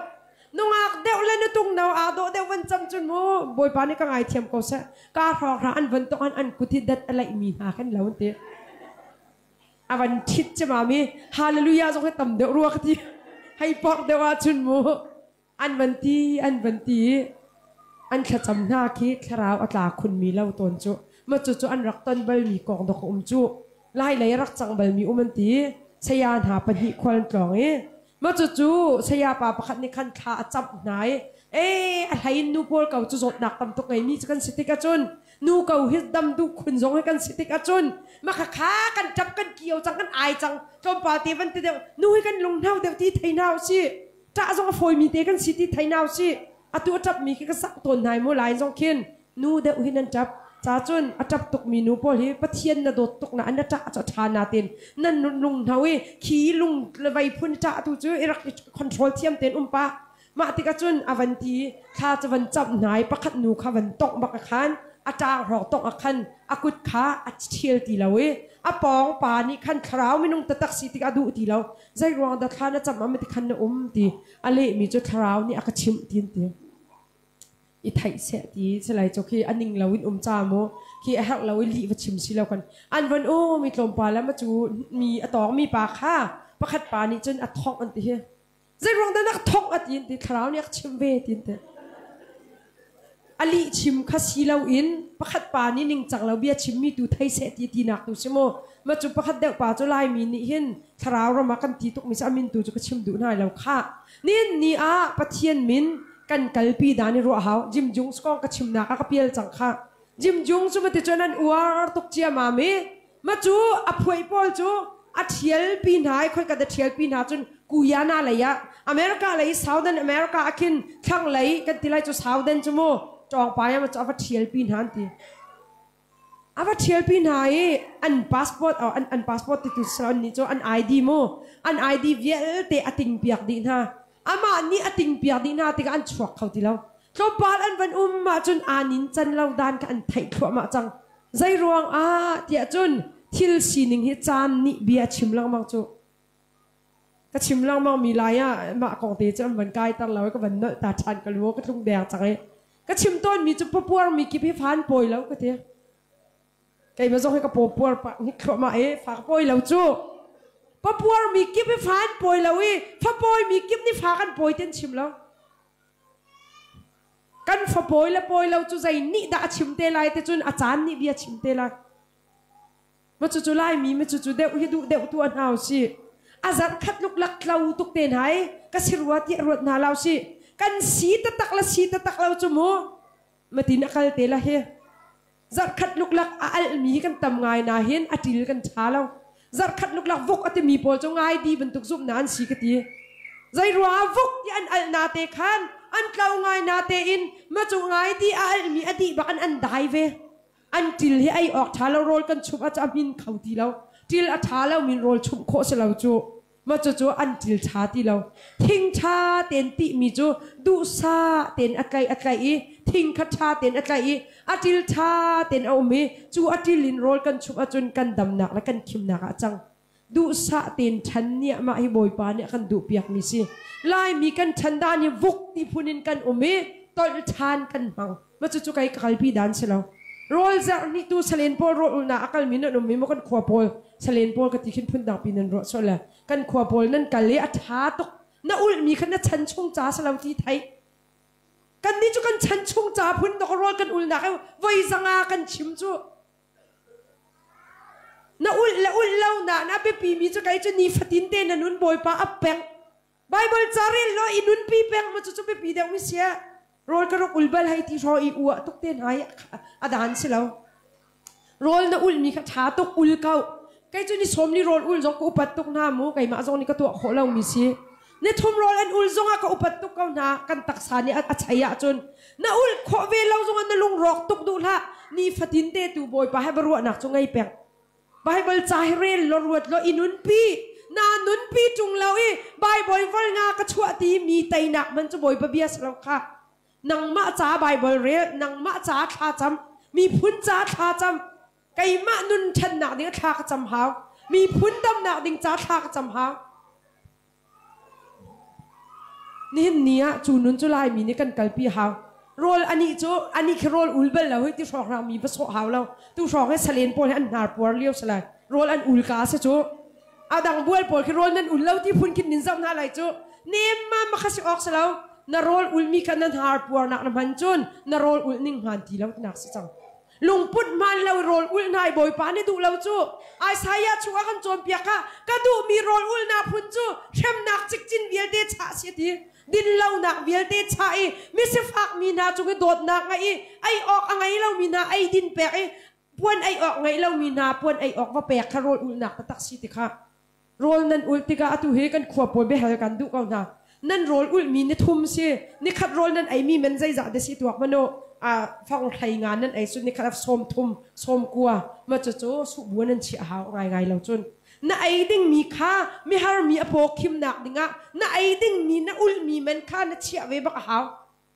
Nungak deuh le nutung no aa dawh deuh van cam cun mu Bawipa nih ka ngaithiam ko seh. Ka hrawk hra an van tok an an kut hi dat a laih mi hna khan lo an ti. A van ṭhit cemam i hallelujah zong hi tam deuh rua ka ti. Hei porh deuh ahcun mu an van ti an van ti i an thlacam hna khi thlarau a tla khunmi lo tawn cu ma cucu an rak ton balmi kong dok a um cu lai lei a rak cang balmi um an ti saya hna pahnih khual an tlawng i ma cucu saya pa pakhat nih khan thla a camh hna i e a hlei in nu pawl ko cu zawtnak tam tuk ngeimi cu kan si tik ahcun nu ko hi dam duh khun zong hi kan si tik ahcun ma kha kha kan ṭap kan kio cang kan ai cang tlawmpal te van ti deuh nu hi kan lunghno deuh ti thei hna usih ṭah zong a fawimi te kan si ti thei hna usih atu a ṭapmi khi ka sak tawn hna mu lai zong khin nu deuh hin an ṭap ca cun a ṭap tukmi nu pawl hi Pathian na dawt tuk na an na ṭah cu a ṭha na tin nan lung hno i khi lung le vei phun ṭah tu cu i rak i control thiam tein um pah mah tikah cun a van ti thla cu van camh hna i pakhat nu kha van tongh bak a khan a ṭang hrawk tongh a khan a kut kha a ṭhial ti lo i a pawng pa nih khan thlarau minung taktak si tik a duh ti lo zei ruang dah thla na cam ah ti khan na um ti a lehmi cu thlarau nih a ka chimh ti an ti i theih seh ti salai cu khi a ning lo in um ca mu khi a herh lo i lih va chim si lo kan an van u mi tlawmpal ah ma cu mi a tawng mi pa kha pakhat pa nih cun a thongh an ti hi zei ruang dah nak thongh a ti ti thlarau nih a chim ve ti ti a lih chim kha si lo in pakhat pa nih ningcang lo bia chimmi tu thei seh ti tinak tu si mu ma cu pakhat deuh pa cu laimi nih hin thlarau ram ah kan ti tuk mi si amin tu cu ka chim duh hna lo kha nin ni ah pathian min kan kalpi dan i ruah hau jim jung skong ka chimnak ah ka pial cang kha jim jung cu mati cun an uar tuk cia mam i ma cu a phuai pawl cu a thial pi hna i khoi ka da thial pi hna cun Guyana lei ah America lei Southern America ah khin thlang lei kan ti lai cu Southern cu mu ṭawngpai ah cu a va thial pi hna an ti a va thial pi hna i an passport an, an passport ti tu an nih cu an ID mu an ID vialte a ting piak dih hna amah nih a ting piak dih hna tikah an chuak kho ti lo tlawmpal an van um ahcun anin can lo dan kha an theih thluahmah cang zei ruang ah tiah cun thil sining hi caan nih bia chim lengmang cu ka chim lengmang mi lai ah mah kong te cu an van kai tar lo ka van nolh ta ṭhan ka lu ka tlung deng cang i ka chim tawn mi cu papuar mi kip hi fan pawi lo ka ti keimah zong hi ka paw puar pah hnik thluahmah i fa ka pawi lo cu papuar mi kip hi fan pawi lo i fa pawi mi kip nih fa kan pawi ten chim lo kan fa pawi le pawi lo cu zei nih dah a chim te lai te cun a caan nih bia chim te lai ma cucu laimi ma cucu deuh hi duh deuh tu a hna si a zarh khat luklak tlo tuk te hna i ka si rua tiah ruat hna lo si kan si tatak le si tatak lo cu mu matin a kal te la hi zarhkhat luklak a almi kan tam ngai na hin a ṭil kan ṭha lo zarhkhat luklak vuk a timi pawl cu ngai di bantuk zumhna an si ka ti zei ruangah vuk ti an al na te khan an tlo ngai na te in ma cu ngai di a almi a dih bak an an dai ve an ṭil hi ei awk ṭha lo rawl kan chumh ah cu a hmin kho ti lo ṭil a ṭha lo min rawl chumh khawh si lo cu ma cucu an ṭil ṭha ti lo thing ṭha tein tihmi cu duhsah tein a tlaih a tlaih i thing kha ṭha tein a tlaih i a ṭil ṭha tein a um i cu a ṭil in rawl kan chumh ahcun kan damnak le kan khimnak ah a cang duhsah tein ṭhan nih mah hi Bawipa nih a kan duhpiakmi si Laimi kan ṭhan dan hi vuk ti phun in kan um i tolh ṭhan kan hmang ma cucu kai ka kalpi dan si lo rawl zarh hnih tu salen pawl rawl ulnak a kalmi nan um i maw kan khua pawl salen pawl ka ti khin phun dang pi nan ruah sual le kan khua pawl nan kal i a ṭha tuk na ulhmi kha na chan chung ca si lo ti thei kan nih cu kan chan chung ca phun dok rawl kan ulnak voi zanga kan chim cu na ulh le ulh lo na na biapi mi cu kai cu ni fatin te na nun bawipa a peng Bible ca rel law i nunpi peng mu cu biapi deuh mi sia rawl ka rak ul bal hei ti hraw i ua tuk te hna i a dan si lo rawl na ul mi kha ṭha tuk ul ko kei cu ni sawm ni rawl ul zong ka upat tuk hna mu keimah zong nih ka tuah khawh lo mi si ni thum rawl an ul zong ah ka upat tuk ko hna kan taksa nih a chei ahcun na ul khawh ve lo zong ah na lung rawk tuk duh hlah ni fatin te tu bawipa he ruahnak cu ngei peng Bible ca hi rel law ruat law i nunpi na nunpi ṭung lo i Bible vol nga ka chuah ti mi teinak man cu Bawipa bia si lo kha nangmah ca Bible rel nangmah ca thla cam miphun ca thla cam keimah nun ṭhannak ding thla ka cam hau miphun damnak ding ca thla ka cam hau. Nihin ni ah cu nun cu Laimi nih kan kalpi hau. Rawl anih cu anih khi rawl ul bal lo hi ti hrawng hrang mi va sawh hau lo. Tu hrawng hi salen pawl hi an hnar puar lio si lai. Rawl an ul ka si cu. A dang bual pawl khi rawl nan ul lo ti phun khin nin zoh hna lai cu. Nem ma ma kha si awk si lo. Na rawl ul mi kha na hnar puarnak na hman cun na rawl ul ning hmaan ti lo tinak si cang. Lungput hmaan lo rawl ulh hna i Bawipa nih duh lo cu Isaiah chung a kan cawnpiak kha ka duhmi rawl ulhnak phun cu hremnak cikcin vialte chah si a ti. Dinlonak vialte chah i misifak mi hna cung i dawtnak ngeih i ei awk a ngei lomi hna eidin pek i puan ei awk ngei lomi hna puan ei awk va pek kha rawl ulhnak taktak si ti kha. Rawl nan ulh tikah atu hi kan khua pawl biahal kan duh ko hna. Nan rawl ulhmi ni thum si, nikhat rawl nan eimi man zeizah dah si tuak hmanh u. Fang hlei nga nan ei cun nikhat ah 30, 90 ma cucu suhbu nan chiah hau ngaingai lo cun. Na ei dingmi kha mihar mi a paw khimnak dingah na ei dingmi na ulhmi man kha na chiah ve bak a hau.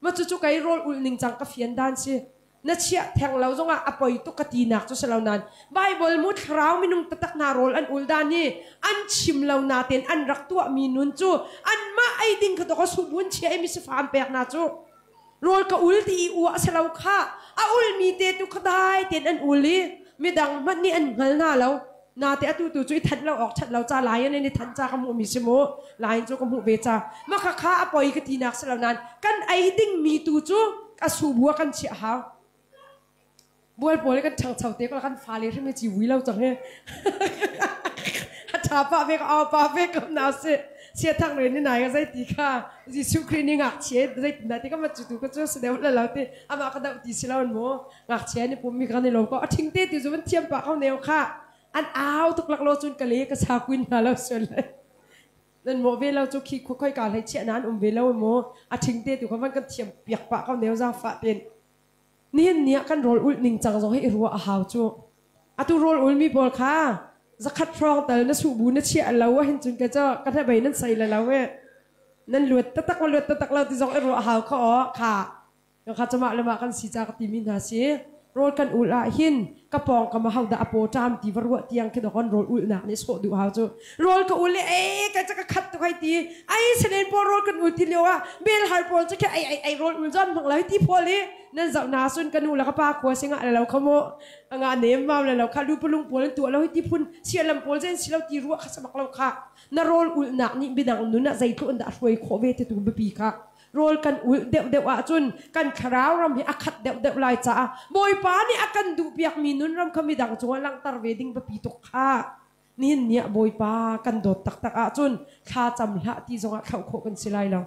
Ma cucu kei rawl ulh ning cang ka fian dan si. Na chiah theng lo zongah a poi tuk ka tinak cu si lo nain Bible mu thlarau minung taktak hna rawl an ul dan hi an chim lo natein an rak tuahmi nun cu anmah ei ding kha dawk a subun chia i misifa an pek hna cu rawl ka ul ti i uah si lo kha a ulmi te tu kha dai tein an ul i midang hmanh nih an hngal hna lo. Nate atu tu cu i thanh lo awk that lo ca lai in i thanh ca ka hmuh mi si mu. Lain cu ka hmuh ve ca. Ma kha kha a poi ka tinak si lo nain kan ei ding mi tu cu a su bua kan chiah hau. Bual pawl kan ṭhangcho te ko kan fale hrim hi ci vui lo cang hi. A ṭha pa ve ka au pa ve ko na si. Sia thang re ni nai ka zei ti kha Jesuh Khrih ni ngakchia zei tin dah ti ka ma cu tu ka cu si deuh la lo ti amah ka doh ti si lo mu. Ngakchia ni pum mi kan i lo ko. A ṭhing te ti cu van thiam pah ko neu kha. An au tuk lak lo cun ka le ka sa kuin hna lo sual le. Nan mawh ve lo cu khi khua khoi ka hlei chiah nan um ve lo mu. A ṭhing te tu kha van kan thiam piak pah ko neu zaangfah ten. Nihin ni ah kan rawl ulh ning cang zong hi i ruah a hau cu. Atu rawl ulmi pawl kha zakhat hrawng tal na suh bu na chiah lo ahhin cun ka ca ka hnabei nan sei le lo e. Nan luat taktak ma luat taktak lo ti zong i ruah a hau kha aw kha. Kha cumah le mah kan si ca ka timi hna si. Rawl kan ul ah hin ka pawng kam ah hodah a paw ṭam ti va ruah tiang khi dawk rawl ulnak nih sawh duh hau cu. Rawl ka ul i ei ka ca ka khat tuk hei ti. Ai senen pawl rawl kan ul ti lio ah bel har pawl cu khi ai ai ai rawl ul zon hmang lo hi ti pawl i nan zoh na sun ka nu le ka pa khua singah le lo kha mu anga nem mam le lo kha lu palung pawl an tuah lo hi ti phun sialam pawl zen si lo ti ruah kha samak lo kha na rawl ulnak nih midang nun ah zeitluk in dah hruai khawh ve ti tu biapi kha rawl kan ulh deuhdeuh ahcun kan thlarau ram hi a khat deuhdeuh lai caah Bawipa nih a kan duhpiakmi nun ram kha midang cungah langhter ve ding biapi tuk kha nihin ni ah Bawipa kan dawt taktak ahcun thla cam hlah ti zongah thlauh khawh kan si lai lo.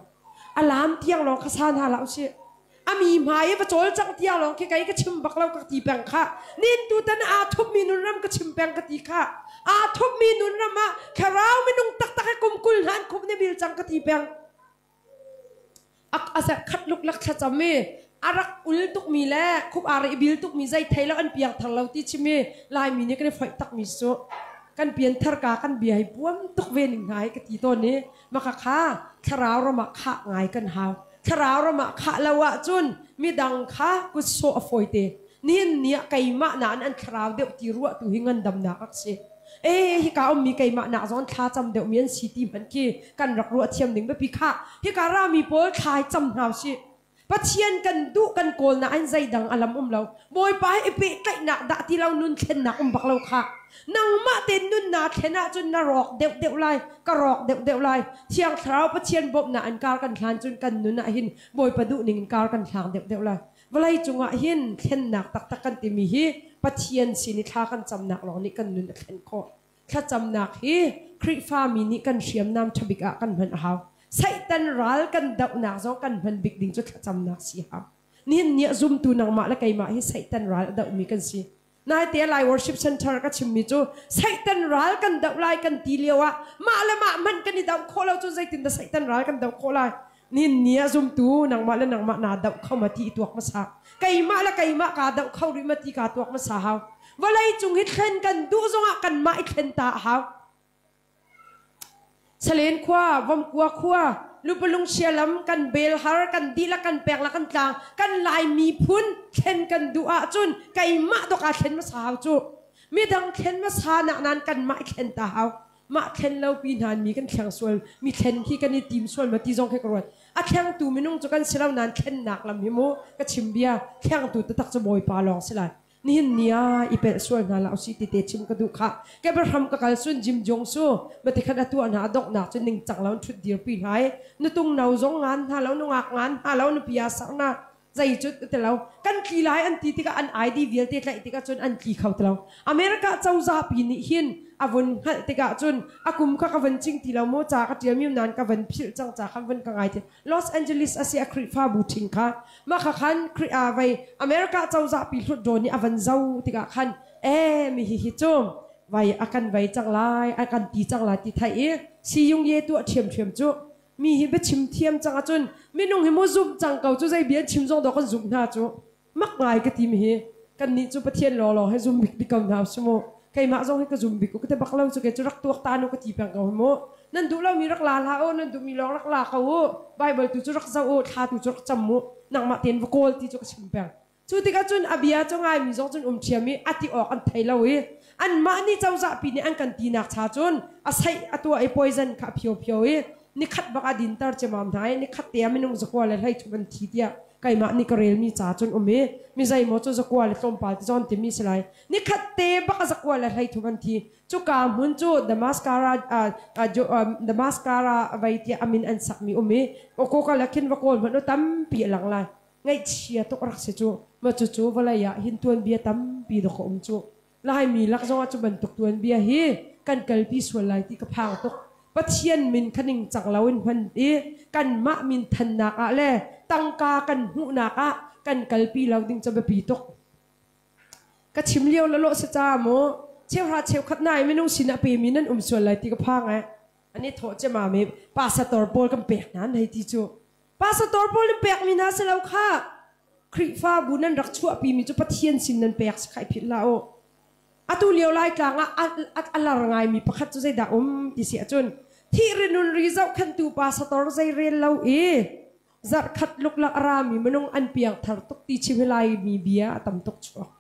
A lam tiang lawng kha san hna hlah usih. A mi hmai i va cawlcangh tiang lawng khi kei ka chim bak lo ka ti peng kha. Nin tutan aa thupmi nun ram ka chim peng ka ti kha. Aa thupmi nun ram ah thlarau minung taktak he kum 20 hna an khup ne bil cang ka ti peng. A khat luklak thlacam i a rak ul tukmi le khup aa reh bil tukmi zei thei lo an piang thar lo ti chim i Laimi nih kan i foih takmi cu kan pian thar ka kan bia hi puam tuk ve ning hna hi ka ti tawn i maka kha thlarau ram ah khah ngai kan hau. Thlarau ram ah khah lo ahcun midang kha kut sawh a fawi te. Nihin ni ah keimah nain an thlarau deuh ti ruah tu hi ngandamnak rak si. E hika ummi keimah nak zong thla cam deuhmi an si ti hmanh khi kan rak ruah thiam ding biapi khah. Hika rami pawl thla hi cam hna usih. Pathian kan duh kan kawl nain zeidang a lam um lo. Bawipa he i pehtlaihnak dah ti lo nun thlennak um bak lo khah. Nangmah tein nun naa thlen ahcun na rawk deuhdeuh lai, ka rawk deuhdeuh lai. Thiang Thlarau Pathian bawmhnak in kar kan hlan cun kan nun ah hin Bawipa duhning in kar kan hlang deuhdeuh lai. Vawlei cungah hin thlennak taktak kan timi hi Pathian sin i thla kan camnak lawng nih kan nun a thlen khawh. Thlacamnak hi Khrihfami nih kan hriamnam ṭhabik ah kan hman a hau. Satan ral kan dohnak zong kan hman bik ding cu thlacamnak si hau. Nihin ni ah zumtu nangmah le keimah hi Satan ral a dohmi kan si. Naite Lai Worship Center ka chimmi cu Satan ral kan doh lai kan ti lio ah mah le mah hmanh kan i doh khawh lo cu zeitindah Satan ral kan doh khawh lai? Nihin ni ah zumtu nangmah le nangmah naa doh kho ma ti i tuak hmasa. Keimah le keimah kaa doh kho rih ma ti kaa tuak hmasa hau. Vawlei cung hi thlen kan duh zongah kanmah i thlen ta a hau. Salen khua, Vomkua khua, Lupalung lam kan bel har, kan dihlak kan pek la kan tlang, kan Lai miphun thlen kan duh ahcun keimah dok aa thlen hmasa hau cu. Midang thlen hmasa nak nan kanmah i thlen ta hau. Mah thlen lo pi hna mi kan thleng sual, mi thlen khi kan i tim sual ma ti zong khi ka ruat. A thlengtu minung cu kan si lo nain thlennak lam hi mu ka chim bia thlengtu taktak cu Bawipa lawng si lai. Nihin ni ah i pelh sual hna la usih ti te chim ka duh khah. Kebraham ka kal sun Jim Jong su mati khan atu hna a donghnak cu ningcang lo in ṭhut dirpi hna i nutung no zong ngan hna lo nungak ngan hna lo nupi ah sak na zei cu ti lo kan tli lai an ti tikah an ID vialte tlaih tikah cun an tli kho ti lo. America cozah pi nih hin a vun hngalh tikah cun a kum kha ka van ching ti lo maw ca ka ṭial mi nain ka van philh cang ca khan van ka ngai ti Los Angeles a si a Khrihfabu ṭhing kha mah kha khan vei America cozah pi hlutdaw nih a van zo tikah khan ee mi hi hi cu vai a kan vei cang lai a kan ti cang lai ti theih i siyung ye tuah ṭhiamṭhiam cu mi hi biachim thiam cang ahcun minung hi mu zumh cang ko cu zei bia an chim zong dawh kan zumh hna cu mak ngai ka ti mi hi kannih cu Pathian lawnglawng he zum bik ko hna usih mu. Keimah zong hi ka zum bik u ka ti bak lo cu kei cu rak tuak ta nu ka ti peng ko hi mu. Nan duh lomi rak la hlah u, nan duhmi lawng rak la ko u. Bible tu cu rak zoh u, thla tu cu rak cam u. Nangmah tein va kawl ti cu ka chim peng. Cu tikah cun a bia cu ngaimi zong cun um ṭhiam i a ti awk an thei lo i anmah nih cozah pi nih an kan tinak cha cun a saih a tuah i poison kha a phiophio i nikhat bak a dinter ciamam hna i nikhat te ah minung zakua le 30 an thi tiah keimah nih ka relmi ca cun um i mi zeimaw cu zakua le tlawmpal ti zawn timi si lai. Nikhat te bak a zakua le 30 an thi. Cuka hmun cu Damaskara Damaskara vei tiah a min an sakmi um i kawka le khin va kawl hmanh u tampi a lang lai. Ngaihchia tuk rak si cu. Mah cucu vawlei ah hin tuanbia tampi dawk a um cu. Laimi lak zongah cu bantuk tuanbia hi kan kalpi sual lai ti ka phang tuk. Pathian min kha ningcang loin hman i kanmah min thannak ah le tangka kan hmuhnak ah kan kalpi lo ding cu biapi tuk. Ka chim lio la lawh si ca mu cheuhra cheukhat nai minung sinah pemi nan um sual lai ti ka phang eh. Ani thawh cemam i pastor pawl kan pek hna an hei ti cu. Pastor pawl in pekmi hna si lo khah. Khrihfabu nan rak chuahpimi cu Pathian sin nan pek si kha i philh hlah u. Atu lio Laitlang ah a lar ngaimi pakhat cu zeidah um ti si ahcun thih ri nun ri zohkhenhtu pastor zei rel lo i zarhkhat luklak a rami minung an piangthar tuk ti chim hi Laimi bia a tam tuk chuak.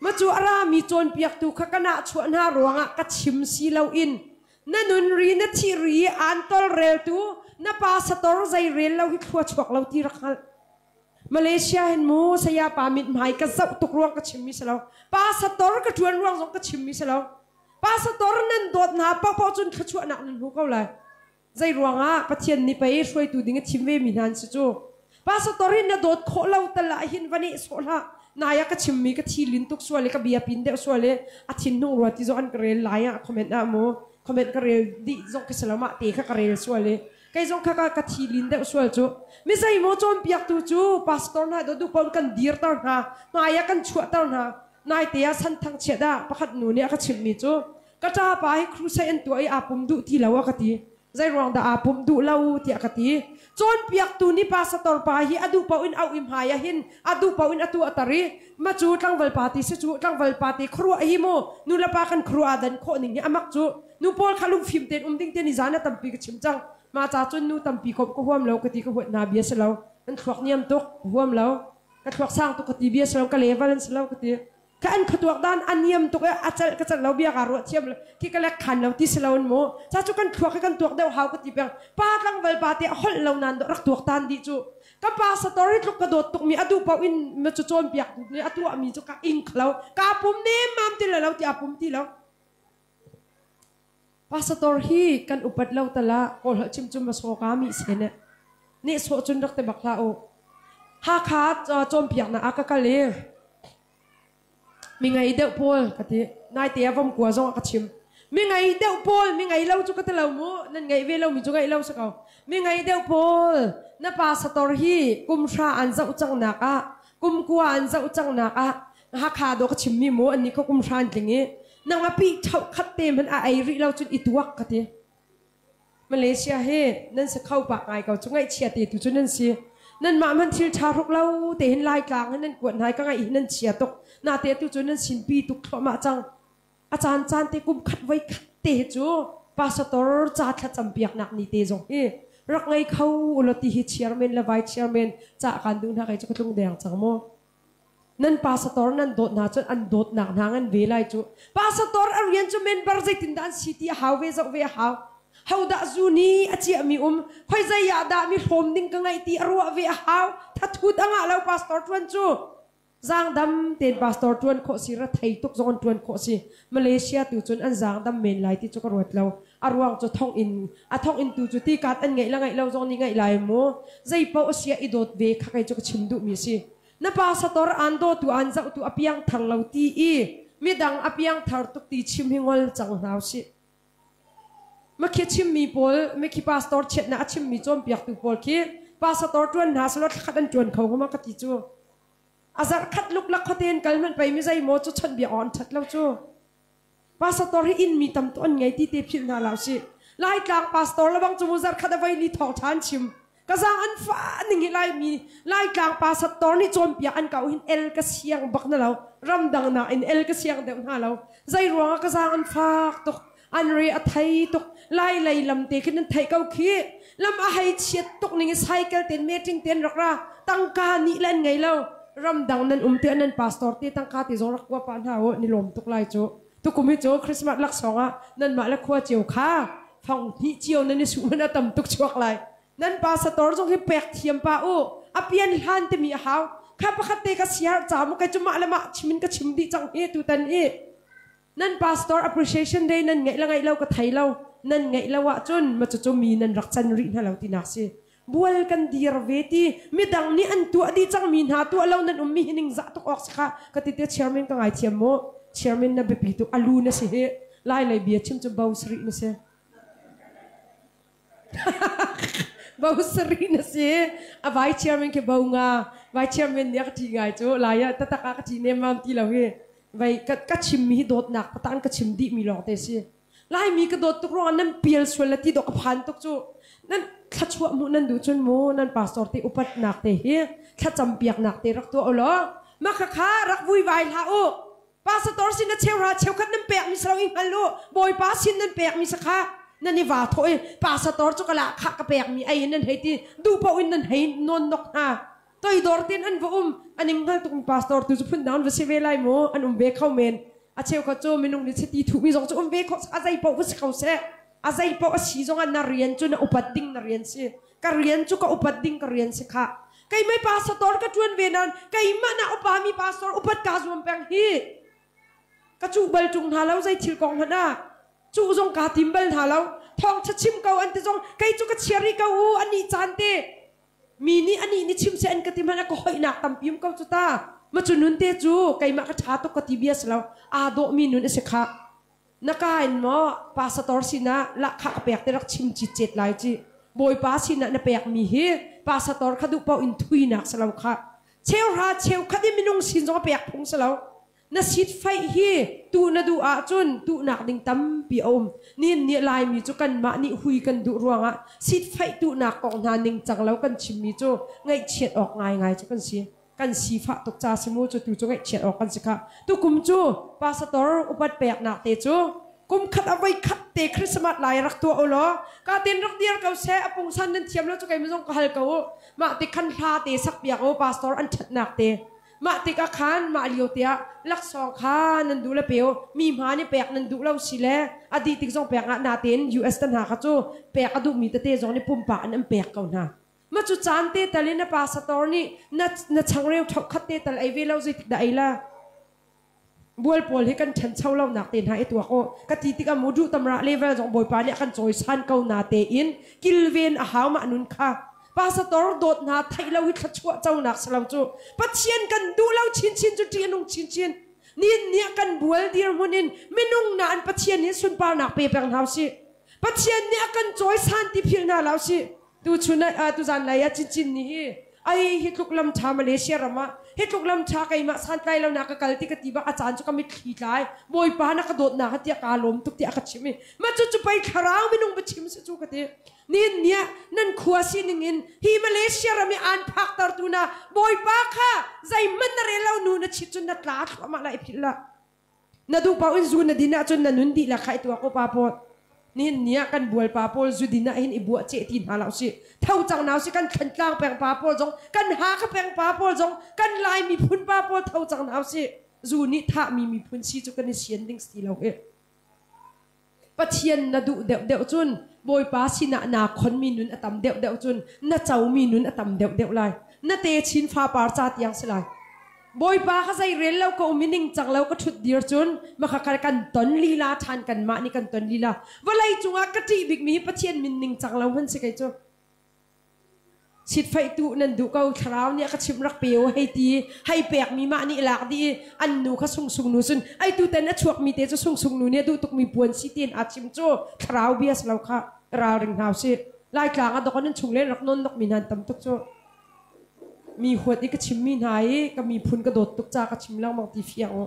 Ma cu a rami cawnpiaktu kha ka nahchuah hna ruangah ka chim si loin na nun ri na thih ri aan tolreltu na pastor zei rel lo hi thlua chuak lo ti rak hngalh. Malaysia hin mu saya pa mithmai ka zoh tuk ruang ka chimmi si lo. Pastor ka ṭuan ruang zong ka chimmi si lo. Pastor nan dawt hna paohpaoh cun thluachuahnak nan hmu ko lai. Zei ruangah Pathian nih pei hruaitu ding a thim ve mi hna an si cu. Pastor hin na dawt khawh lo tal ah hin va neh sawh hlah. Nai ah ka chimmi ka thi lin tuk sual i ka bia pin deuh sual i a thin hnung rua ti zong an ka rel lai ah comment ah mu comment ka rel dih zong ka si lo mah te kha ka rel sual i kei zong kha ka thi lin deuh sual cu. Mi zeimaw cawnpiaktu cu pastor hna do duh paoh kan dirter hna, hmai ah kan chuahter hna. Naite ah santhang chiat ah pakhat nu nih a ka chimhmi cu ka ṭapa hi crusade an tuah i aa pum duh ti lo a ka ti. Zei ruang dah aa pum duh lo tiah ka ti. Cawnpiaktu nih pastor pa hi a duh paoh in auh i hmai ah hin a duh paoh in a tuahter i ma cu tlangval pa ti si cu tlangval pa te khuaruah hi mu nu le pa kan khuaruah aa dan khawh ning hi a mak cu. Nu pawl kha lungfim tein um ding te ni zan ah tampi ka chim cang. Mah ca cun nu tampi komh ka huam lo ka ti ka huat hna bia si lo. An thluak niam tuk ka huam lo. Ka thluak sang tuk ka ti bia si lo ka level an si lo ka ti. Ka an khuatuak dan a niam tuk i a celh ka celh lo bia kaa ruah thiam lo khi ka lek khan lo ti si lo in mu. Ca cu kan thluak hi kan tuak deuh hau ka ti peng. Pa tlangval pa te a holh lo nan rak tuak tan dih cu. Ka pa sator hi tluk ka dawt tuk mi a duh paoh in ma cu cawnpiak nih a tuah mi cu ka ing lo. Ka pum nemmam ti lo ti a pum ti lo. Pastor hi kan upat lo tala kawl holh chim cu masaw ka mi se ne nih sawh cun rak te bak hlah u. Hakha cawnpiaknak ah ka kal i mi ngei deuh pawl ka ti. Naite ah Vomkua zong ah ka chim. Mi ngei deuh pawl mi ngei lo cu ka ti lo mu nan ngeih ve lo mi cu ngeih lo si ko. Mi ngei deuh pawl na pastor hi kum hra an zoh cang nak ah kum kua an zoh cang nak ah Hakha dawh ka chimmi mu an nih kha kum hra an tling i nang a pi ṭhauh khat te hmanh a ei rih lo cun i tuak ka ti. Malaysia hi nan si kho pak ngai ko cu ngaihchia te tu cu nan si. Nanmah hmanh thil ṭha hruk lo te hin Laitlang hin nan kuat hna i ka ngaih hi nan chia tuk. Nate tu cu nan sinpi tuk thluahmah cang. A caan caan te kum khat voi khat te hi cu pastor ca thlacam piaknak ni te zong hi rak ngei kho ulaw ti hi chairman le vice chairman ca kan duh hna kei cu ka tlung deng cang mu. Nan pastor nan dawt hna cun an dawtnak hna ngan ve lai cu. Pastor a rian cu member zeitindah an si ti a hau ve zoh ve a hau. Hodah zu nih a ciahmi um khoi zei ah dah mi hrawm ding ka ngaih ti a ruah ve a hau. Thathut a ngah lo pastor ṭuan cu. Zaangdam tein pastor ṭuan khawh si ra thei tuk zong an ṭuan khawh si. Malaysia tu cun an zaangdam men lai ti cu ka ruat lo. A ruang cu thonginn a thonginn tu cu tikat an ngeih la ngeih lo zong nih ngeih lai mu. Zei paoh a sia i dawt ve kha kei cu ka chim duhmi a si. Na pastor aan dawtu aan zohtu a piangthar lo ti i midang a piangthar tuk ti chim hi ngol cang hna usih. Makhi chimmi pawl mikhi pastor chiatnak a chimmi cawnpiaktu pawl khi pastor ṭuan hna selaw thlakhat an ṭuan kho hnga ma ka ti cu. A zarh khat luklak khuate in kal hmanh pei mi zeimaw cu chawnhbiak awk an ṭhat lo cu. Pastor hi inn mi tam tuk an ngei ti te philh hna hlah usih. Laitlang pastor le bang cu mu zarh khat a voi li thawngṭha an chim. Ka zaang an fa ning hi Laimi Laitlang pastor nih cawnpiak an kau hin el ka siang bak na lo. Ramdang nakin el ka siang deuh hna lo. Zei ruangah ka zaang an fak tuk. An re a thei tuk. Lai lei lam te khin an theih ko khi. Lam a hei chiat tuk ning i cycle ten meeting ten rak ra. Tangka nih le an ngei lo. Ramdang nan um te nan pastor te tangka te zong rak kua pah hna u ni lawm tuk lai cu. Tukum hi cu Christmas laksawng ah nanmah le khua cio kha fang hnih cio nan i suh man a tam tuk chuak lai. Nan pastor zong hi pek thiam pa u. A pian hlan timi a hau. Kha pakhat te ka siar ca mu kai cu mah le mah chim in ka chim dih cang hi tutan hi. Nan pastor appreciation day nan ngeih le ngeih lo ka thei lo. Nan ngeih lo ahcun ma cucu mi nan rak can rih hna lo tinak si. Bual kan dir ve ti midang nih an tuah dih cangmi hna tuah lo nan ummi hi ningzah tuk awk si kha ka ti te chairman ka ngaithiam mu. Chairman na biapi tuk alu na si hi. Lai lei bia chim cu bo sarih na si. Bo sarih na si. A vai chairman khi bo nga. Vai chairman nih a ka ṭih ngai cu. Lai ah tatak ah ka ṭih nemmam ti lo hi. Vai ka, ka chimmi hi dawtnak patan ka chim dihmi lawng te si. Laimi ka dawt tuk ruangah nan pial sual le ti dawh ka phan tuk cu. Nan thlachuah hmuh nan duh cun mu nan pastor te upatnak te hi thlacam piaknak te rak tuah u law mah khakha rak vuivai hlah u. Pastor sin na cheuhra cheukhat nan pekmi si lo i hngal u. Bawipa sin nan pekmi si kha nan i vaa thawh i pastor cu ka lah khah ka pekmi ei in nan hei ti duh paoh in nan hei nawn nok hna. Toidor tein an va um an ing hngal tukmi pastor tu cu phundang an va si ve lai mu an um ve kho men. A cheukhat cu minung nih chiti thuhmi zong cu um ve kho a zei paoh va si kho seh. A zei paoh a si zongah na rian cu na upat ding na rian si. Ka rian cu ka upat ding ka rian si khah. Keimah pastor ka ṭuan ve nain keimah na upami pastor upat kaa zuam peng hi. Ka cuh bal ṭung hna lo zei thil kong hmanh ah. Cuh zong kaa tim bal hna lo. Thawngṭha chim ko an ti zong kei cu ka chia rih ko u anih caan te. Mi nih anih nih chim seh an ka ti hmanh ah ka hoihnak tampi um ko cu ta. Ma cu nun te cu keimah ka ṭha tuk ka ti bia si lo. Aa dawhmi nun a si khah. Na ka in maw pastor sinah lahkhah ka pek te rak chim citcet lai ci. Bawipa sinah na pekmi hi pastor kha duh paoh in thuinak si lo khah. Cheuhra cheukhat i minung sin zong a pek phung si lo. Na sit faih hi tuh na duh ahcun tuhnak ding tampi a um. Nihin ni Laimi cu kanmah nih hui kan duh ruangah sit faih tuhnak kong hna ningcang lo kan chimmi cu ngaihchiat awk ngaingai cu kan si. Kan sifah tuk ca si mu cu tu cu ngaihchiat awk kan si khah. Tukum cu pastor upat peknak te cu kum khat a voi khat te Christmas lai rak tuah u law ka tin rak dir ko seh a pungsan nan thiam lo cu kei zong ka hal ko u mah ti khan hla te sak piak u pastor an ṭhatnak te mah tikah khan mah lio te ah laksawng kha nan duh le pe u mi hma nih pek nan duh lo si le a dih tik zong pek ah natein US te hna kha cu pek a duhmi tete zong nih pumpak in an pek ko hna. Ma cu caan te tal in na pastor nih na na changreu ṭhokhat te tal ei ve lo zeitik dah ei la? Bual pawl hi kan ṭhancho lonak te hna i tuak u. Ka ti tikah mu duh tamra level zong Bawipa nih a kan cawisan ko na tein kilven a hau mah nun kha. Pastor dawt hna theih lo hi thluachuah conak si lo cu. Pathian kan duh lo chinchin cu ṭih a nung chinchin. Nihin ni ah kan bual dirhmun in minung na an Pathian hi sunparnak pe peng hna usih. Pathian nih a kan cawisan ti philh hna hlah usih. Tuchun ah tuzan lai ah chinchin ni hi ai hi tluk lam ṭha Malaysia ram ah hi tluk lam ṭha keimah santlai lo na ka kal ti ka ti bak a caan cu ka mitthli tlai Bawipa na ka dawtnak ha tiah kaa lawm tuk tiah a ka chim i ma cu cu pei thlarau minung biachim si cu ka ti nihin ni ah nan khua sining in hi Malaysia ram i aan phaktertu na Bawipa kha zeihmanh na rel lo nu na chit cun na tla thluahmah lai philh lah Na duh paoh in zu na din ahcun na nun dihlak kha i tuak u pa pawl. Nihin ni ah kan bualpa pawl zu din ah hin i buah ceh ti hna hlah usih. Tho cang hna usih kan Thlantlang peng pa pawl zong, kan Hakha peng pa pawl zong, kan Lai miphun pa pawl tho cang hna usih. Zu nih thahmi miphun si cu kan i sian ding si lo hi. Pathian na duh deuhdeuh cun Bawipa sinah naa khonmi nun a tam deuhdeuh cun na comi nun a tam deuhdeuh lai. Na techin fapar ca tiang si lai. Bawipa ka zei rel lo ka um i ningcang lo ka ṭhut dir cun maka kan ton lila ṭhan kanmah nih kan ton lila. Vawlei cungah ka ṭih bikmi hi Pathian min ningcang lo hman si kei cu. Chitfeih tu nan duh ko thlarau nih a ka chimh rak pe u hei ti hei pekmi mah nih lak dih i an nu kha sungsung nu cun ei tutan a chuakmi te cu sungsung nu nih a duh tukmi puan si tiin aa chim cu thlarau bia si lo kha ralring hna usih. Laitlang ah dok an chung len rak non nok mi hna an tam tuk cu. Mi huat i ka chimmi hna i ka miphun ka dawt tuk ca ka chim lengmang ti fiang u.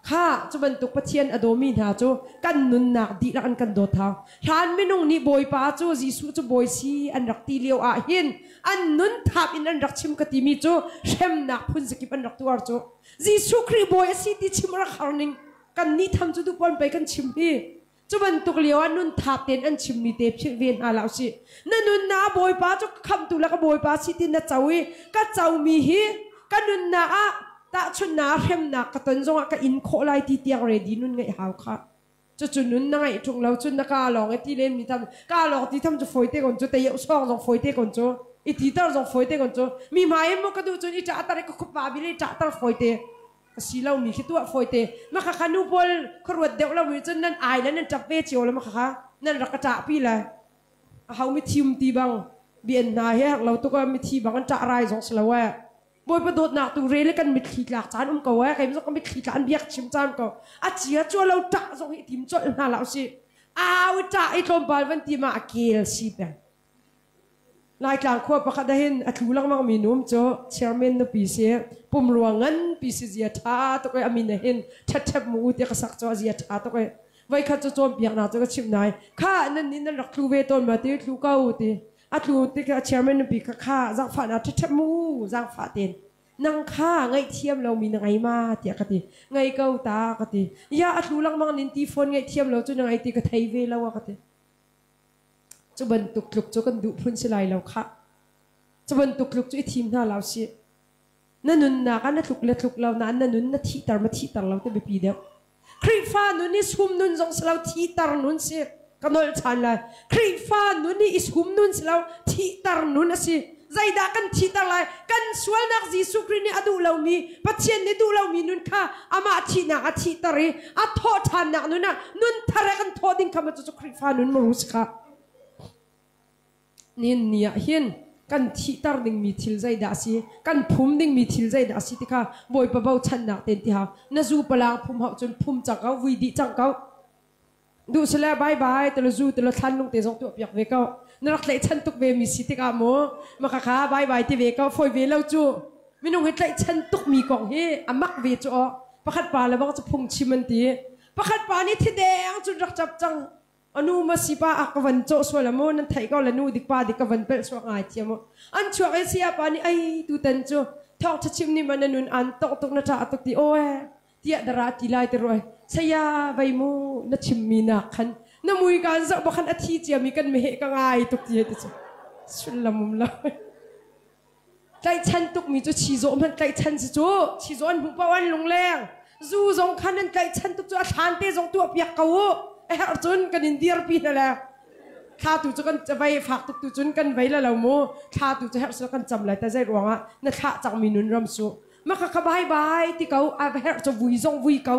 Kha cu bantuk Pathian a dawmi hna cu kan nunnak dihlak an kan dawt hau. Hlan minung nih Bawipa cu Jesuh cu Bawi si an rak ti lio ah hin an nun thap in an rak chim ka timi cu hremnak phun zakip an rak tuar cu. Jesuh Khrih Bawi a si ti chim a rak har ning. Kan nih tham cu duhpawn pei kan chim hi. Cu bantuk lio ah nun thap tein an chimmi te philh ve hna hlah usih. Na nunnak ah Bawipa cu ka khamhtu le ka Bawipa si ti na co i ka comi hi ka nunnak ah tahchunhnak ah hremnak ka ton zongah ka in khawh lai ti tiang ready nun ngeih hau kha. Cucu nun na ngeih ṭung lo cun na kaa lawng i ti len mi tham kaa lawng ti tham cu fawi te kon cu tei sawng zong fawi te kon cu i ti tar zong fawi te kon cu mi hmai in maw ka duh cun i ṭah tar i ka khup bil i ṭah tar fawi te. A si lomi khi tuah fawite. Maka kha nu pawl khuaruat deuh lomi cun nan ai le nan ṭap ve cio le maka kha nan rak ka ṭahpi le a ho mithi um ti bang bian hna he herh lo tuk ah mithi bang an ṭah rai zong si lo eh. Bawipa dawtnak tu re le kan mitthli tlak caan um ko eh. Kei zong ka mitthli tla an biak chim caan ko. A cia cua lo ṭah zong hi tim colh hna la usih. Au i ṭah i tlawmpal van ti ma a kel si peng. Laitlang khua pakhat ahhin a tlu lengmang mi nu cu chairman nupi si pumrua nganpi si zia ṭha tuk i a min ahhin ṭhetṭhep mu u tiah ka sak cu a zia ṭha tuk i voikhat cu cawnpiaknak cu ka chimh nai kha nan nih nan rak tlu ve tawn ma ti tlu ko ti a tlu tik a chairman nupi kha kha zaangfahnak ṭhetṭhep mu zaangfah tein nang kha ngaihthiam lomi na ngei ma tiah ka ti ngei ko ta ka ti ya a tlu lengmang nin ti phone ngaihthiam lo cu na ngei ti ka thei ve lo a ka ti Cu bantuk tluk cu kan duh phun si lai lo khah. Cu bantuk tluk cu i thim hna lo sih. Na nunnak ah na tluk le tluk lo nain na nun na thihter ma thihter lo ti biapi deuh. Khrihfa nun hi sum nun zong si lo thihter nun si. Ka nolh ṭhan lai. Khrihfa nun hi i sum nun si lo thihter nun a si. Zeidah kan thihter lai? Kan sualnak Jesuh Khrih nih a duh lomi, Pathian nih duh lomi nun kha amah thihnak a thihter i a thawh ṭhannak nun ah nun thar he kan thawh ding kha maw cucu Khrihfa nun maw si kha? Nihin ni ah hin kan thihter dingmi thil zeidah a si, kan phum dingmi thil zeidah a si ti kha Bawipa bochannak tein ti hau. Na zu palang phum hauh cun phum cang ko, vui dih cang ko. Duh sile bye bye tilo zu tilo thlan lung te zong tuah piak ve ko. Na rak tlaihchan tuk ve mi si tikah mu maka kha bye bye ti ve ko fawi ve lo cu. Minung hi tlaihchan tuk mi kong hi a mak ve cu aw. Pakhat pa le bang cu phung chim an ti. Pakhat pa nih thideng cun rak cap cang. Anu ma si pa a ka van cawh sual amu nan theih ko le nu dik pa dik ka van pelh suak ngai thiam mu. An chuak i siya pa nih ai tutan cu thawng tha chim nih ma na nun an tong tuk na ṭa tuk ti aw eh tiah dara ti lai te roi saya vei mu na chimmi nak khan na mui kan zoh ba khan a thi ciami kan meheh ka ngai tuk ti te cu sullam um lo tlaihchan tukmi cu chizawh hmanh tlaihchan si cu chizawh an hmuh paoh an lungleng zu zong khan an tlaihchan tuk cu a thlan te zong tuah piak ko u a herh cun kan in dirpi hna le thla tu cu kan vei fak tuk tu cun kan vei la lo mu thla tu cu herh su kan cam lai ta zei ruangah na thlah cangmi nun ram su Maka kha bai bai ti ko a va herh cu vui zong vui ko.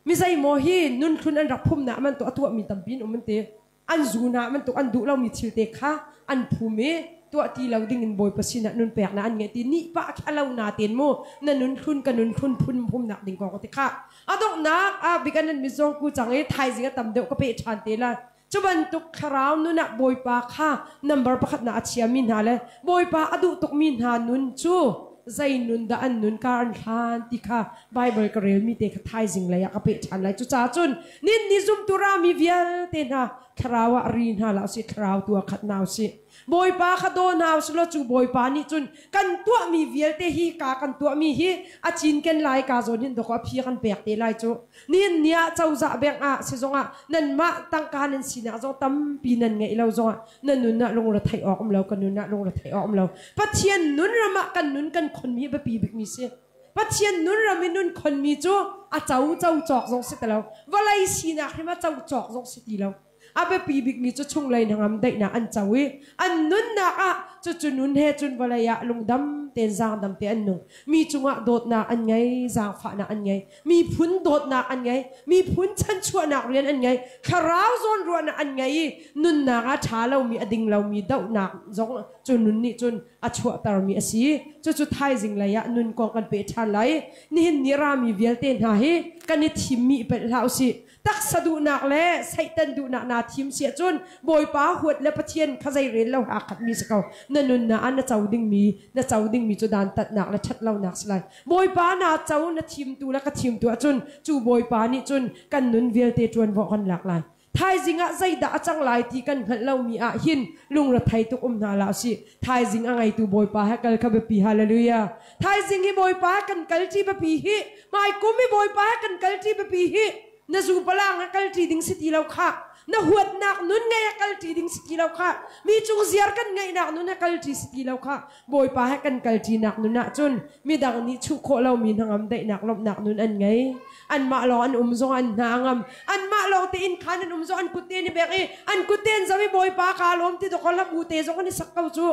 Mi zeimaw hi nun thlun an rak phum na man tu a tuah mi tampi in um an ti. An zu na man tuk an duh lo mi thil te kha an phum i tuah ti lo ding in Bawipa sinah nun pek na an ngeih ti ni pa kha lo na ten mu na nun thlun ka nun thlun phun phum nak ding kong ti kha a donghnak a bik an mi zong ku chang i thaizing a tam deuh ka pe ṭhan te la Cu bantuk thlarau nun ah Bawipa kha number pakhat na a chiami hna le Bawipa a duh tukmi hna nun cu zei nun dah an nun kar an hlan ti kha Bible ka relmi te kha thaizing lei ah ka peh ṭhan lai. Cucaah cun nin ni zumtu rami vialte hna thlarau ah ri hna hlah usih, thlarau tu ah khat hna usih. Bawipa kha daw hna usih law cu Bawipa nih cun kan tuahmi vialte hi ka kan tuahmi hi a cinken lai ka zawn hin dawkaw a phi kan pek te lai cu. Nihin ni ah cozah bank ah sizung ah nanmah tangka nan sinak zong tampi nan ngeih lo zongah nan nun ah lungre theih awk um lo kan nun ah lungre theih awk um lo. Pathian nun ram ah kan nun kan khonmi hi biapi bikmi si. Pathian nun ram i nun khonmi cu a co co cawk zong si ti lo. Vawlei sinak hrim a co cawk zong si ti lo. A biapi bikmi cu chunglei hnangam daihnak an co i an nunnak ah cucu nun he cun vawlei ah lungdam tein zaangdam te an nung. Mi cungah dawtnak an ngei, zaangfahnak an ngei, miphun dawtnak an ngei, miphun chanchuahnak rian an ngei, thlarau zawnruahnak an ngei i nunnak ah ṭha lomi a ding lomi dohnak zong cu nun nih cun a chuahtermi a si. Cucu thaizing lei ah nun kong kan peh ṭhan lai. Nihin ni rami vialte hna hi kan i thimmi i pelh hlah usih. Taksa duhnak le Satan duhnak naa thim si ahcun Bawipa huat le Pathian kha zei rel lo aa khatmi si ko. Na nunnak ah na co dingmi na co dingmi cu dantatnak le ṭhatlonak si lai. Bawipa naa co na thimtu le ka thimtu ahcun cu Bawipa nih cun kan nun vialte ṭuanvo kan lak lai. Thaizing ah zeidah a cang lai ti kan hngalh lomi ah hin lungrethei tuk um hna hlah usih. Thaizing a ngeitu Bawipa he kal kha biapi. Hallelujah. Thaizing hi Bawipa he kan kal ṭi biapi hi. Hmaikum hi Bawipa he kan kal ṭi biapi hi. Na zupalang he kal ṭi ding si ti lo khah. Na huatnak nun ngei he kal ṭi ding si ti lo khah. Mi cung ziar kan ngeihnak nun he kal ṭi si ti lo khah. Bawipa he kan kal ṭinak nun ahcun midang nih chuh khawh lomi hnangam daihnak lawmhnak nun an ngei. Anmah lawng an um zong an hna a ngam. Anmah lawng te inn khan an um zong an kut te an i bek i an kut te an zam i Bawipa kaa lawm ti dawkaw lam u te zong an i sak ko cu.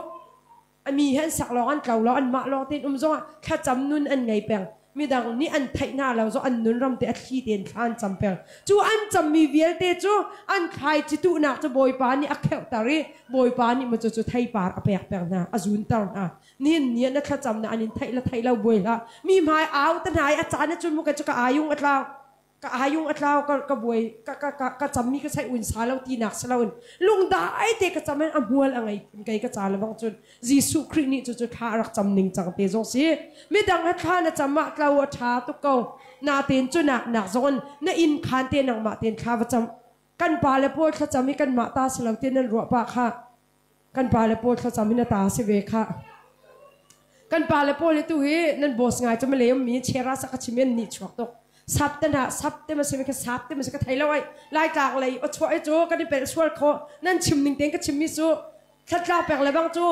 A mi he an sak lawng an tlo lo anmah lawng tein um zongah thlacam nun an ngei peng. Midang nih an theih hna lo zong an nun ram te a thli tein thla an cam peng. Cu an cammi vialte cu an thlaici tuhnak cu Bawipa nih a kheuhter i Bawipa nih maw cucu theipar a pek peng hna, a zunter hna. Nihin ni ah na thlacam na an in theih le theih lo buai hlah. Mi hmai au te hna i a caan ah cun mu ka cu ka ayung a tlau. Ka ayung a tlau ka ka buai ka ka ka ka cammi ka sai un sa lo tinak si loin lungdai te ka cam in a hmual a ngei phun kei ka ca le bang cun Jesuh Khrih nih cucu thla a rak cam ning cang te zong si. Midang he thla na cam ah tlo a ṭha tuk ko. Natein cu nak nak zong in na inn khan te nangmah tein thla va cam. Kan pa le pawl thlacam hi kanmah ta si lo ti nan ruah pah kha. Kan pa le pawl thlacam hi na ta si ve kha. Kan pa le pawl hi tu hi nan boss ngai cu malay ummi chera sak ka chim in nih chuak tuk. Sap te hna sap te ma si ka sap te ma si ka thei lo ai. Laitlak lei o chuah i cu kan i pelh sual kho. Nan chim ning tein ka chim mi cu thlatla pek le bang cu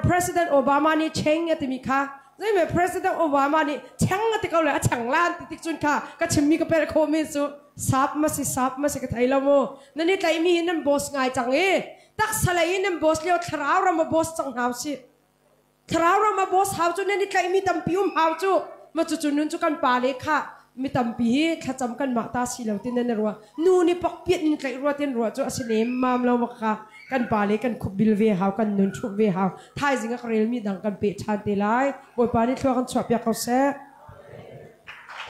President Obama nih cheng a timi kha zeime President Obama nih cheng a ti ko le a cheng lan ti tik cun kha ka chimmi ka pelh khawh mi cu sap ma si sap ma si ka thei lo mu nan i tlaihmi hi nan boss ngai cang i taksa lei in nan boss lio thlarau ram a boss cang hna usih thlarau ram a boss hau cu nan i tlaihmi tampi um hau cu ma cu cu nun cu kan pa le kha mi tampi hi thlacam kan mah ta si lo tin nan ruah nu nih pok piat in tlaih rua tin ruah cu a si lem mam lo ma kha kan pa le kan khup bil ve hau kan nun thup ve hau thaizing a ka relmi dang kan pe ṭhan te lai bawipa nih thlua kan chuah piak ko seh.